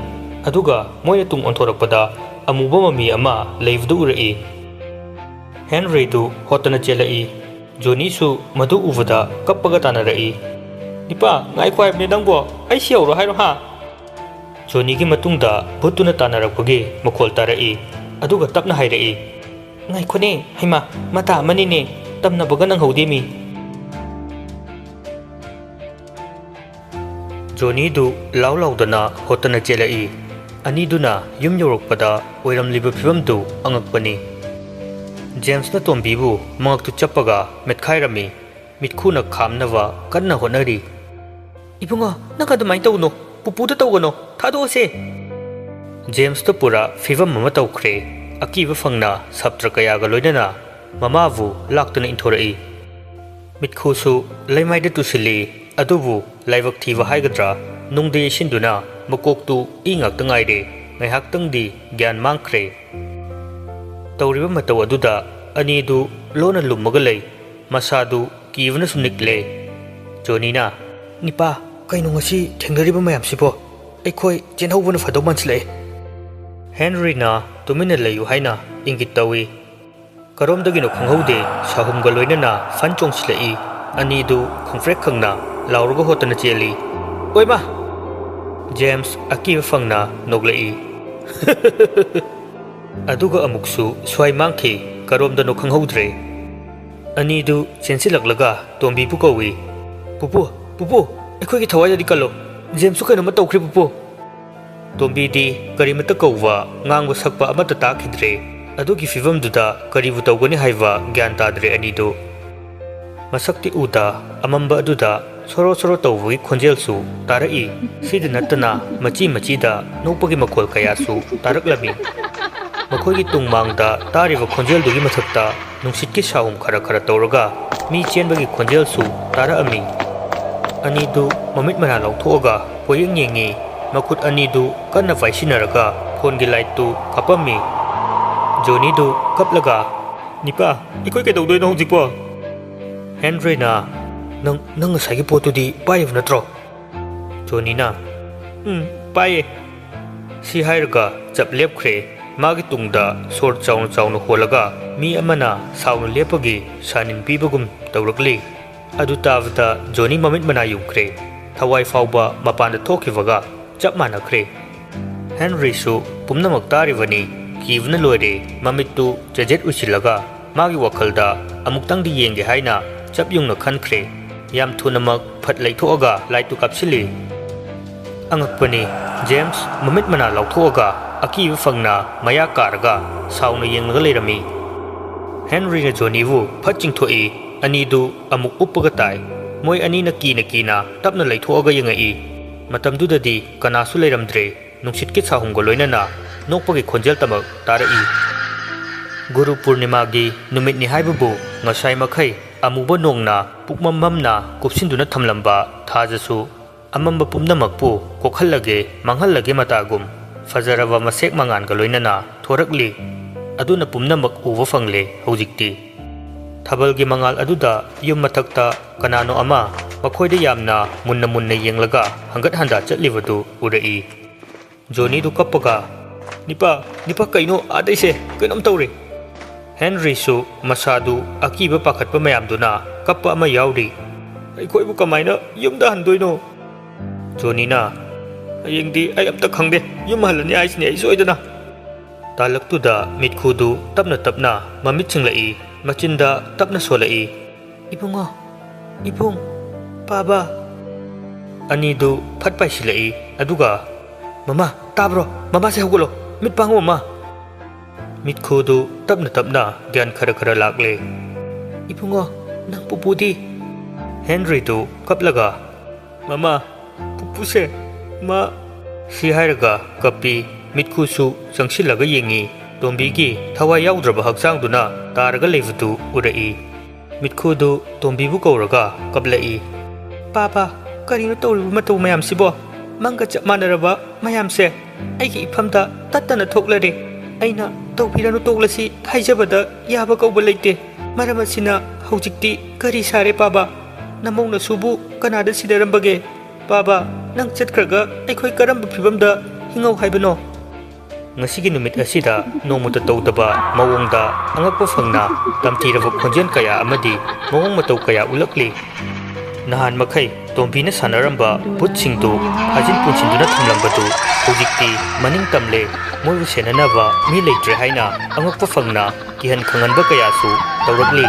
ꯑꯗꯨꯒ ꯃꯣꯏꯅ ꯇꯨꯡ ꯑꯣꯟꯊꯣꯔꯛꯄꯗ ꯑꯃꯨꯕ ꯃꯃꯤ ꯑꯃ ꯂꯩꯕꯗꯨ ꯎꯔꯛꯏ꯫ ꯍꯦꯟꯔꯤꯗꯨ ꯍꯣꯠꯇꯅ ꯆꯦꯜꯂꯛꯏ꯫ ꯖꯣꯅꯤꯁꯨ ꯃꯗꯨ ꯎꯕꯗ ꯀꯞꯄꯒ ꯇꯥꯟꯅꯔꯛꯏ꯫ "ꯅꯤꯄꯥ, ꯉꯥꯏꯈꯣ ꯍꯥꯏꯕꯅꯦ ꯅꯪꯕꯣ꯫ ꯑꯩ ꯁꯤ ꯌꯧꯔꯣ ꯍꯥꯏꯔꯣ ꯍꯥ?" ꯖꯣꯅꯤꯒꯤ ꯃꯇꯨꯡꯗ ꯚꯨꯠꯇꯨꯅ ꯇꯥꯟꯅꯔꯛꯄꯒꯤ ꯃꯈꯣꯜ ꯇꯥꯔꯛꯏ꯫ ꯑꯗꯨꯒ ꯇꯞꯅ ꯍꯥꯏꯔꯛꯏ, "ꯉꯥꯏꯈꯣꯅꯦ, ꯍꯩꯃꯥ, ꯃꯇꯥ ꯑꯃꯅꯤꯅꯦ, ꯇꯝꯅꯕꯒ ꯅꯪꯍꯧꯗꯦ ꯃꯤ꯫" ꯖꯣꯅꯤꯗꯨ ꯂꯥꯎ ꯂꯥꯎꯗꯅ ꯍꯣꯠꯇꯅ ꯆꯦꯜꯂꯛꯏ꯫ ꯑꯅꯤꯗꯨꯅ ꯌꯨꯝ ꯌꯧꯔꯛꯄꯗ ꯑꯣꯏꯔꯝꯂꯤꯕ ꯐꯤꯕꯝꯗꯨ ꯑꯉꯛꯄꯅꯤ꯫ ꯖꯦꯝꯁꯅ ꯇꯣꯝꯕꯤꯕꯨ ꯃꯉꯛꯇꯨ ꯆꯞꯄꯒ ꯃꯦꯠꯈꯥꯏꯔꯝꯃꯤ꯫ ꯃꯤꯠꯈꯨꯅ ꯈꯥꯝꯅꯕ ꯀꯟꯅ ꯍꯣꯠꯅꯔꯤ꯫ "ꯏꯕꯨꯡꯉꯣ, ꯅꯪ ꯑꯗꯨꯃꯥꯏꯅ ꯇꯧꯒꯅꯣ꯫ ꯄꯨꯄꯨꯗ ꯇꯧꯒꯅꯣ꯫ ꯊꯥꯗꯣꯛꯑꯁꯦ꯫" ꯖꯦꯝꯁꯇꯣ ꯄꯨꯔꯥ ꯐꯤꯕꯝ ꯑꯃ ꯇꯧꯈ꯭ꯔꯦ꯫ ꯑꯀꯤꯕ ꯐꯪꯅ ꯁꯞꯇ꯭ꯔ ꯀꯌꯥꯒ ꯂꯣꯏꯅꯅ ꯃꯃꯥꯕꯨ ꯂꯥꯛꯇꯨꯅ ꯏꯟꯊꯣꯔꯛꯏ꯫ ꯃꯤꯠꯈꯨꯁꯨ ꯂꯩꯃꯥꯏꯗ ꯇꯨꯁꯤꯜꯂꯤ꯫ ꯑꯗꯨꯕꯨ ꯂꯥꯏꯕꯛ ꯊꯤꯕ ꯍꯥꯏꯒꯗ꯭ꯔꯥ, ꯅꯨꯡꯗ ꯌꯩꯁꯤꯟꯗꯨꯅ ꯃꯀꯣꯛꯇꯨ ꯏ ꯉꯥꯛꯇ ꯉꯥꯏꯔꯦ꯫ ꯉꯥꯏꯍꯥꯛꯇꯪꯗꯤ ꯒ꯭ꯌꯥꯟ ꯃꯥꯡꯈ꯭ꯔꯦ꯫ ꯇꯧꯔꯤꯕ ꯃꯇꯧ ꯑꯗꯨꯗ ꯑꯅꯤꯗꯨ ꯂꯣꯟꯅ ꯂꯨꯝꯃꯒ ꯂꯩ꯫ ꯃꯁꯥꯗꯨ ꯀꯤꯕꯅꯁꯨ ꯅꯤꯛꯂꯦ꯫ ꯖꯣꯅꯤꯅ, "ꯅꯤꯄꯥ, ꯀꯩꯅꯣ ꯉꯁꯤ ꯊꯦꯡꯅꯔꯤꯕ ꯃꯌꯥꯝꯁꯤꯕꯣ? ꯑꯩꯈꯣꯏ ꯆꯦꯟꯍꯧꯕꯅ ꯐꯗꯧ ꯃꯥꯟꯁꯤꯜꯂꯛꯑꯦ꯫" ꯍꯦꯟꯔꯤꯅ ꯇꯨꯃꯤꯟꯅ ꯂꯩꯌꯨ ꯍꯥꯏꯅ ꯏꯪꯒꯤꯠ ꯇꯧꯏ꯫ ꯀꯔꯣꯝꯗꯒꯤꯅꯣ ꯈꯪꯍꯧꯗꯦ, ꯁꯥꯍꯨꯝꯒ ꯂꯣꯏꯅꯅ ꯐꯟ ꯆꯣꯡꯁꯤꯜꯂꯛꯏ꯫ ꯑꯅꯤꯗꯨ ꯈꯪꯐ꯭ꯔꯦꯛ ꯈꯪꯅ ꯂꯥꯎꯔꯒ ꯍꯣꯠꯇꯅ ꯆꯦꯜꯂꯤ꯫ "ꯑꯣꯏꯃꯥ!" ꯖꯦꯝꯁ ꯑꯀꯤꯕ ꯐꯪꯅ ꯅꯣꯛꯂꯛꯏ꯫ ꯑꯗꯨꯒ ꯑꯃꯨꯛꯁꯨ ꯁ꯭ꯋꯥꯏ ꯃꯥꯡꯈꯤ, ꯀꯔꯣꯝꯗꯅꯣ ꯈꯪꯍꯧꯗ꯭ꯔꯦ꯫ ꯑꯅꯤꯗꯨ ꯆꯦꯟꯁꯤꯜꯂꯛꯂꯒ ꯇꯣꯝꯕꯤꯕꯨ ꯀꯧꯏ꯫ "ꯄꯨꯄꯨ, ꯄꯨꯄꯨ, ꯑꯩꯈꯣꯏꯒꯤ ꯊꯋꯥꯏꯗꯗꯤ ꯀꯜꯂꯣ꯫ ꯖꯦꯝꯁꯁꯨ ꯀꯩꯅꯣꯝꯃ ꯇꯧꯈ꯭ꯔꯦ, ꯄꯨꯄꯨ꯫" ꯇꯣꯝꯕꯤꯗꯤ ꯀꯔꯤꯃꯠꯇ ꯀꯧꯕ, ꯉꯥꯡꯕ ꯁꯛꯄ ꯑꯃꯠꯇ ꯇꯥꯈꯤꯗ꯭ꯔꯦ꯫ ꯑꯗꯨꯒꯤ ꯐꯤꯚꯝꯗꯨꯗ ꯀꯔꯤꯕꯨ ꯇꯧꯒꯅꯤ ꯍꯥꯏꯕ ꯒ꯭ꯌꯥꯟ ꯇꯥꯗ꯭ꯔꯦ ꯑꯅꯤꯗꯨ꯫ ꯃꯁꯛꯇꯤ ꯎꯗ ꯑꯃꯝꯕ ꯑꯗꯨꯗ ꯁꯣꯔꯣ ꯁꯣꯔꯣ ꯇꯧꯕꯒꯤ ꯈꯣꯟꯖꯦꯜꯁꯨ ꯇꯥꯔꯛꯏ꯫ ꯁꯤꯗ ꯅꯠꯇꯅ ꯃꯆꯤ ꯃꯆꯤꯗ ꯅꯣꯛꯄꯒꯤ ꯃꯈꯣꯜ ꯀꯌꯥꯁꯨ ꯇꯥꯔꯛꯂꯝꯃꯤ꯫ ꯃꯈꯣꯏꯒꯤ ꯇꯨꯡ ꯃꯥꯡꯗ ꯇꯥꯔꯤꯕ ꯈꯣꯟꯖꯦꯜꯗꯨꯒꯤ ꯃꯊꯛꯇ ꯅꯨꯡꯁꯤꯠꯀꯤ ꯁꯥꯍꯨꯝ ꯈꯔ ꯈꯔ ꯇꯧꯔꯒ ꯃꯤ ꯆꯦꯟꯕꯒꯤ ꯈꯣꯟꯖꯦꯜꯁꯨ ꯇꯥꯔꯛꯑꯝꯃꯤ꯫ ꯑꯅꯤꯗꯨ ꯃꯃꯤꯠ ꯃꯅꯥ ꯂꯧꯊꯣꯛꯑꯒ ꯀꯣꯏꯌꯦꯡ ꯌꯦꯡꯉꯤ꯫ ꯃꯈꯨꯠ ꯑꯅꯤꯗꯨ ꯀꯟꯅ ꯄꯥꯏꯁꯤꯟꯅꯔꯒ ꯐꯣꯟꯒꯤ ꯂꯥꯏꯠꯇꯨ ꯀꯥꯞꯄꯝꯃꯤ꯫ ꯖꯣꯅꯤꯗꯨ ꯀꯞꯂꯒ, "ꯅꯤꯄꯥ, ꯑꯩꯈꯣꯏ ꯀꯩꯗꯧꯗꯣꯏꯅꯣ ꯍꯧꯖꯤꯛꯄꯣ?" ꯍꯦꯟꯔꯤꯅ, "ꯅꯪ, ꯅꯪ ꯉꯁꯥꯏꯒꯤ ꯄꯣꯠꯇꯨꯗꯤ ꯄꯥꯏꯔꯤꯕ ꯅꯠꯇ꯭ꯔꯣ?" ꯖꯣꯅꯤꯅ, "ꯎꯝ, ꯄꯥꯏꯌꯦ꯫" ꯁꯤ ꯍꯥꯏꯔꯒ ꯆꯞ ꯂꯦꯞꯈ꯭ꯔꯦ꯫ ꯃꯥꯒꯤ ꯇꯨꯡꯗ ꯁꯣꯔ ꯆꯥꯎꯅ ꯆꯥꯎꯅ ꯍꯣꯜꯂꯒ ꯃꯤ ꯑꯃꯅ ꯁꯥꯎꯅ ꯂꯦꯞꯄꯒꯤ ꯁꯥꯅꯤꯟ ꯄꯤꯕꯒꯨꯝ ꯇꯧꯔꯛꯂꯤ꯫ ꯑꯗꯨ ꯇꯥꯕꯗ ꯖꯣꯅꯤ ꯃꯃꯤꯠ ꯃꯅꯥ ꯌꯨꯡꯈ꯭ꯔꯦ꯫ ꯊꯋꯥꯏ ꯐꯥꯎꯕ ꯃꯄꯥꯟꯗ ꯊꯣꯛꯈꯤꯕꯒ ꯆꯞ ꯃꯥꯟꯅꯈ꯭ꯔꯦ꯫ ꯍꯦꯟꯔꯤꯁꯨ ꯄꯨꯝꯅꯃꯛ ꯇꯥꯔꯤꯕꯅꯤ, ꯀꯤꯕꯅ ꯂꯣꯏꯔꯦ꯫ ꯃꯃꯤꯠꯇꯨ ꯆꯦꯖꯦꯠ ꯎꯏꯁꯤꯜꯂꯒ ꯃꯥꯒꯤ ꯋꯥꯈꯜꯗ ꯑꯃꯨꯛꯇꯪꯗꯤ ꯌꯦꯡꯒꯦ ꯍꯥꯏꯅ ꯆꯞ ꯌꯨꯡꯅ ꯈꯟꯈ꯭ꯔꯦ꯫ ꯌꯥꯝ ꯊꯨꯅꯃꯛ ꯐꯠ ꯂꯩꯊꯣꯛꯑꯒ ꯂꯥꯏꯠꯇꯨ ꯀꯥꯞꯁꯤꯜꯂꯤ꯫ ꯑꯉꯛꯄꯅꯤ, ꯖꯦꯝꯁ ꯃꯃꯤꯠ ꯃꯅꯥ ꯂꯥꯎꯊꯣꯛꯑꯒ ꯑꯀꯤꯕ ꯐꯪꯅ ꯃꯌꯥ ꯀꯥꯔꯒ ꯁꯥꯎꯅ ꯌꯦꯡꯂꯒ ꯂꯩꯔꯝꯃꯤ꯫ ꯍꯦꯟꯔꯤꯅ ꯖꯣꯅꯤꯕꯨ ꯐꯠ ꯆꯤꯡꯊꯣꯛꯏ꯫ ꯑꯅꯤꯗꯨ ꯑꯃꯨꯛ ꯎꯞꯄꯒ ꯇꯥꯏ꯫ ꯃꯣꯏ ꯑꯅꯤꯅ ꯀꯤꯅ ꯀꯤꯅ ꯇꯞꯅ ꯂꯩꯊꯣꯛꯑꯒ ꯌꯦꯡꯉꯛꯏ꯫ ꯃꯇꯝꯗꯨꯗꯗꯤ ꯀꯅꯥꯁꯨ ꯂꯩꯔꯝꯗ꯭ꯔꯦ꯫ ꯅꯨꯡꯁꯤꯠꯀꯤ ꯁꯥꯍꯨꯝꯒ ꯂꯣꯏꯅꯅ ꯅꯣꯛꯄꯒꯤ ꯈꯣꯟꯖꯦꯜ ꯇꯃꯛ ꯇꯥꯔꯛꯏ꯫ ꯒꯨꯔꯨ ꯄꯨꯔꯅꯤꯃꯥꯒꯤ ꯅꯨꯃꯤꯠꯅꯤ ꯍꯥꯏꯕꯕꯨ ꯉꯁꯥꯏ ꯃꯈꯩ ꯑꯃꯨꯕ ꯅꯣꯡꯅ ꯄꯨꯛꯃꯝ ꯃꯝꯅ ꯀꯨꯞꯁꯤꯟꯗꯨꯅ ꯊꯝꯂꯝꯕ ꯊꯥꯖꯁꯨ ꯑꯃꯝꯕ ꯄꯨꯝꯅꯃꯛꯄꯨ ꯀꯣꯛꯍꯜꯂꯒꯦ, ꯃꯥꯡꯍꯜꯂꯒꯦ ꯃꯇꯥꯒꯨꯝ ꯐꯖꯔꯕ ꯃꯁꯦꯛ ꯃꯉꯥꯜꯒ ꯂꯣꯏꯅꯅ ꯊꯣꯔꯛꯂꯤ꯫ ꯑꯗꯨꯅ ꯄꯨꯝꯅꯃꯛ ꯎꯕ ꯐꯪꯂꯦ ꯍꯧꯖꯤꯛꯇꯤ꯫ ꯊꯥꯕꯜꯒꯤ ꯃꯉꯥꯜ ꯑꯗꯨꯗ ꯌꯨꯝ ꯃꯊꯛꯇ ꯀꯅꯥꯅꯣ ꯑꯃ ꯃꯈꯣꯏꯗ ꯌꯥꯝꯅ ꯃꯨꯟꯅ ꯃꯨꯟꯅ ꯌꯦꯡꯂꯒ ꯍꯪꯒꯠ ꯍꯟꯗꯥ ꯆꯠꯂꯤꯕꯗꯨ ꯎꯔꯛꯏ꯫ ꯖꯣꯅꯤꯗꯨ ꯀꯞꯄꯒ, "ꯅꯤꯄꯥ, ꯅꯤꯄꯥ, ꯀꯩꯅꯣ ꯑꯥꯗꯩꯁꯦ ꯀꯩꯅꯣꯝ ꯇꯧꯔꯦ!" ꯍꯦꯟꯔꯤꯁꯨ ꯃꯁꯥꯗꯨ ꯑꯀꯤꯕ ꯄꯥꯈꯠꯄ ꯃꯌꯥꯝꯗꯨꯅ ꯀꯞꯄ ꯑꯃ ꯌꯥꯎꯔꯤ꯫ "ꯑꯩꯈꯣꯏꯕꯨ ꯀꯃꯥꯏꯅ ꯌꯨꯝꯗ ꯍꯟꯗꯣꯏꯅꯣ?" ꯖꯣꯅꯤꯅ, "ꯍꯌꯦꯡꯗꯤ ꯑꯩ ꯑꯝꯇ ꯈꯪꯗꯦ, ꯌꯨꯝ ꯍꯜꯂꯅꯤ ꯍꯥꯏꯁꯤꯅꯤ ꯑꯩ ꯁꯣꯏꯗꯅ!" ꯇꯥꯂꯛꯇꯨꯗ ꯃꯤꯠꯈꯨꯗꯨ ꯇꯞꯅ ꯇꯞꯅ ꯃꯃꯤꯠ ꯁꯤꯡꯂꯛꯏ, ꯃꯆꯤꯟꯗ ꯇꯞꯅ ꯁꯣꯜꯂꯛꯏ, "ꯏꯕꯨꯡꯉꯣ, ꯏꯕꯨꯡ, ꯄꯥꯕ!" ꯑꯅꯤꯗꯨ ꯐꯠ ꯄꯥꯏꯁꯤꯜꯂꯛꯏ, ꯑꯗꯨꯒ, "ꯃꯃꯥ, ꯇꯥꯕ꯭ꯔꯣ? ꯃꯃꯥꯁꯦ ꯍꯧꯒꯠꯂꯣ! ꯃꯤꯠ ꯄꯥꯡꯉꯣ, ꯃꯃꯥ!" ꯃꯤꯠꯈꯨꯗꯨ ꯇꯞꯅ ꯇꯞꯅ ꯒ꯭ꯌꯥꯟ ꯈꯔ ꯈꯔ ꯂꯥꯛꯂꯦ꯫ "ꯏꯕꯨꯡꯉꯣ, ꯅꯪ ꯄꯨꯄꯨꯗꯤ?" ꯍꯦꯟꯔꯤꯗꯨ ꯀꯞꯂꯒ, "ꯃꯃꯥ, ꯄꯨꯄꯨꯁꯦ, ꯃꯥ," ꯁꯤ ꯍꯥꯏꯔꯒ ꯀꯞꯄꯤ꯫ ꯃꯤꯠꯈꯨꯁꯨ ꯆꯪꯁꯤꯜꯂꯒ ꯌꯦꯡꯉꯤ꯫ ꯇꯣꯝꯕꯤꯒꯤ ꯊꯋꯥꯏ ꯌꯥꯎꯗ꯭ꯔꯕ ꯍꯛꯆꯥꯡꯗꯨꯅ ꯇꯥꯔꯒ ꯂꯩꯕꯗꯨ ꯎꯔꯛꯏ꯫ ꯃꯤꯠꯈꯨꯗꯨ ꯇꯣꯝꯕꯤꯕꯨ ꯀꯧꯔꯒ ꯀꯞꯂꯛꯏ꯫ "ꯄꯥꯕ, ꯀꯔꯤꯅꯣ ꯇꯧꯔꯤꯕ ꯃꯇꯧ ꯃꯌꯥꯝꯁꯤꯕꯣ? ꯃꯪꯒ ꯆꯞ ꯃꯥꯟꯅꯔꯕ ꯃꯌꯥꯝꯁꯦ ꯑꯩꯒꯤ ꯏꯐꯝꯗ ꯇꯠꯇꯅ ꯊꯣꯛꯂꯔꯦ꯫ ꯑꯩꯅ ꯇꯧꯕꯤꯔꯅꯨ ꯇꯣꯛꯂꯁꯤ ꯍꯥꯏꯖꯕꯗ ꯌꯥꯕ ꯀꯧꯕ ꯂꯩꯇꯦ꯫ ꯃꯔꯝ ꯑꯁꯤꯅ ꯍꯧꯖꯤꯛꯇꯤ ꯀꯔꯤ ꯁꯥꯔꯦ ꯄꯥꯕ? ꯅꯃꯧꯅꯁꯨꯕꯨ ꯀꯅꯥꯗ ꯁꯤꯟꯅꯔꯝꯕꯒꯦ? ꯄꯥꯕ, ꯅꯪ ꯆꯠꯈ꯭ꯔꯒ ꯑꯩꯈꯣꯏ ꯀꯔꯝꯕ ꯐꯤꯕꯝꯗ ꯍꯤꯡꯍꯧ ꯍꯥꯏꯕꯅꯣ?" ꯉꯁꯤꯒꯤ ꯅꯨꯃꯤꯠ ꯑꯁꯤꯗ ꯅꯣꯡꯃꯇ ꯇꯧꯗꯕ ꯃꯑꯣꯡꯗ ꯑꯉꯛꯄ ꯐꯪꯅ ꯇꯝꯊꯤꯔꯕ ꯈꯣꯟꯖꯦꯜ ꯀꯌꯥ ꯑꯃꯗꯤ ꯃꯑꯣꯡ ꯃꯇꯧ ꯀꯌꯥ ꯎꯠꯂꯛꯂꯤ꯫ ꯅꯍꯥꯟ ꯃꯈꯩ ꯇꯣꯝꯕꯤꯅ ꯁꯥꯟꯅꯔꯝꯕ ꯚꯨꯠꯁꯤꯡꯗꯨ ꯐꯥꯖꯤꯟ ꯄꯨꯟꯁꯤꯟꯗꯨꯅ ꯊꯝꯂꯝꯕꯗꯨ ꯍꯧꯖꯤꯛꯇꯤ ꯃꯅꯤꯡ ꯇꯝꯂꯦ, ꯃꯣꯏꯕꯨ ꯁꯦꯟꯅꯅꯕ ꯃꯤ ꯂꯩꯇ꯭ꯔꯦ ꯍꯥꯏꯅ ꯑꯉꯛꯄ ꯐꯪꯅ ꯀꯤꯍꯟ ꯈꯪꯍꯟꯕ ꯀꯌꯥꯁꯨ ꯇꯧꯔꯛꯂꯤ꯫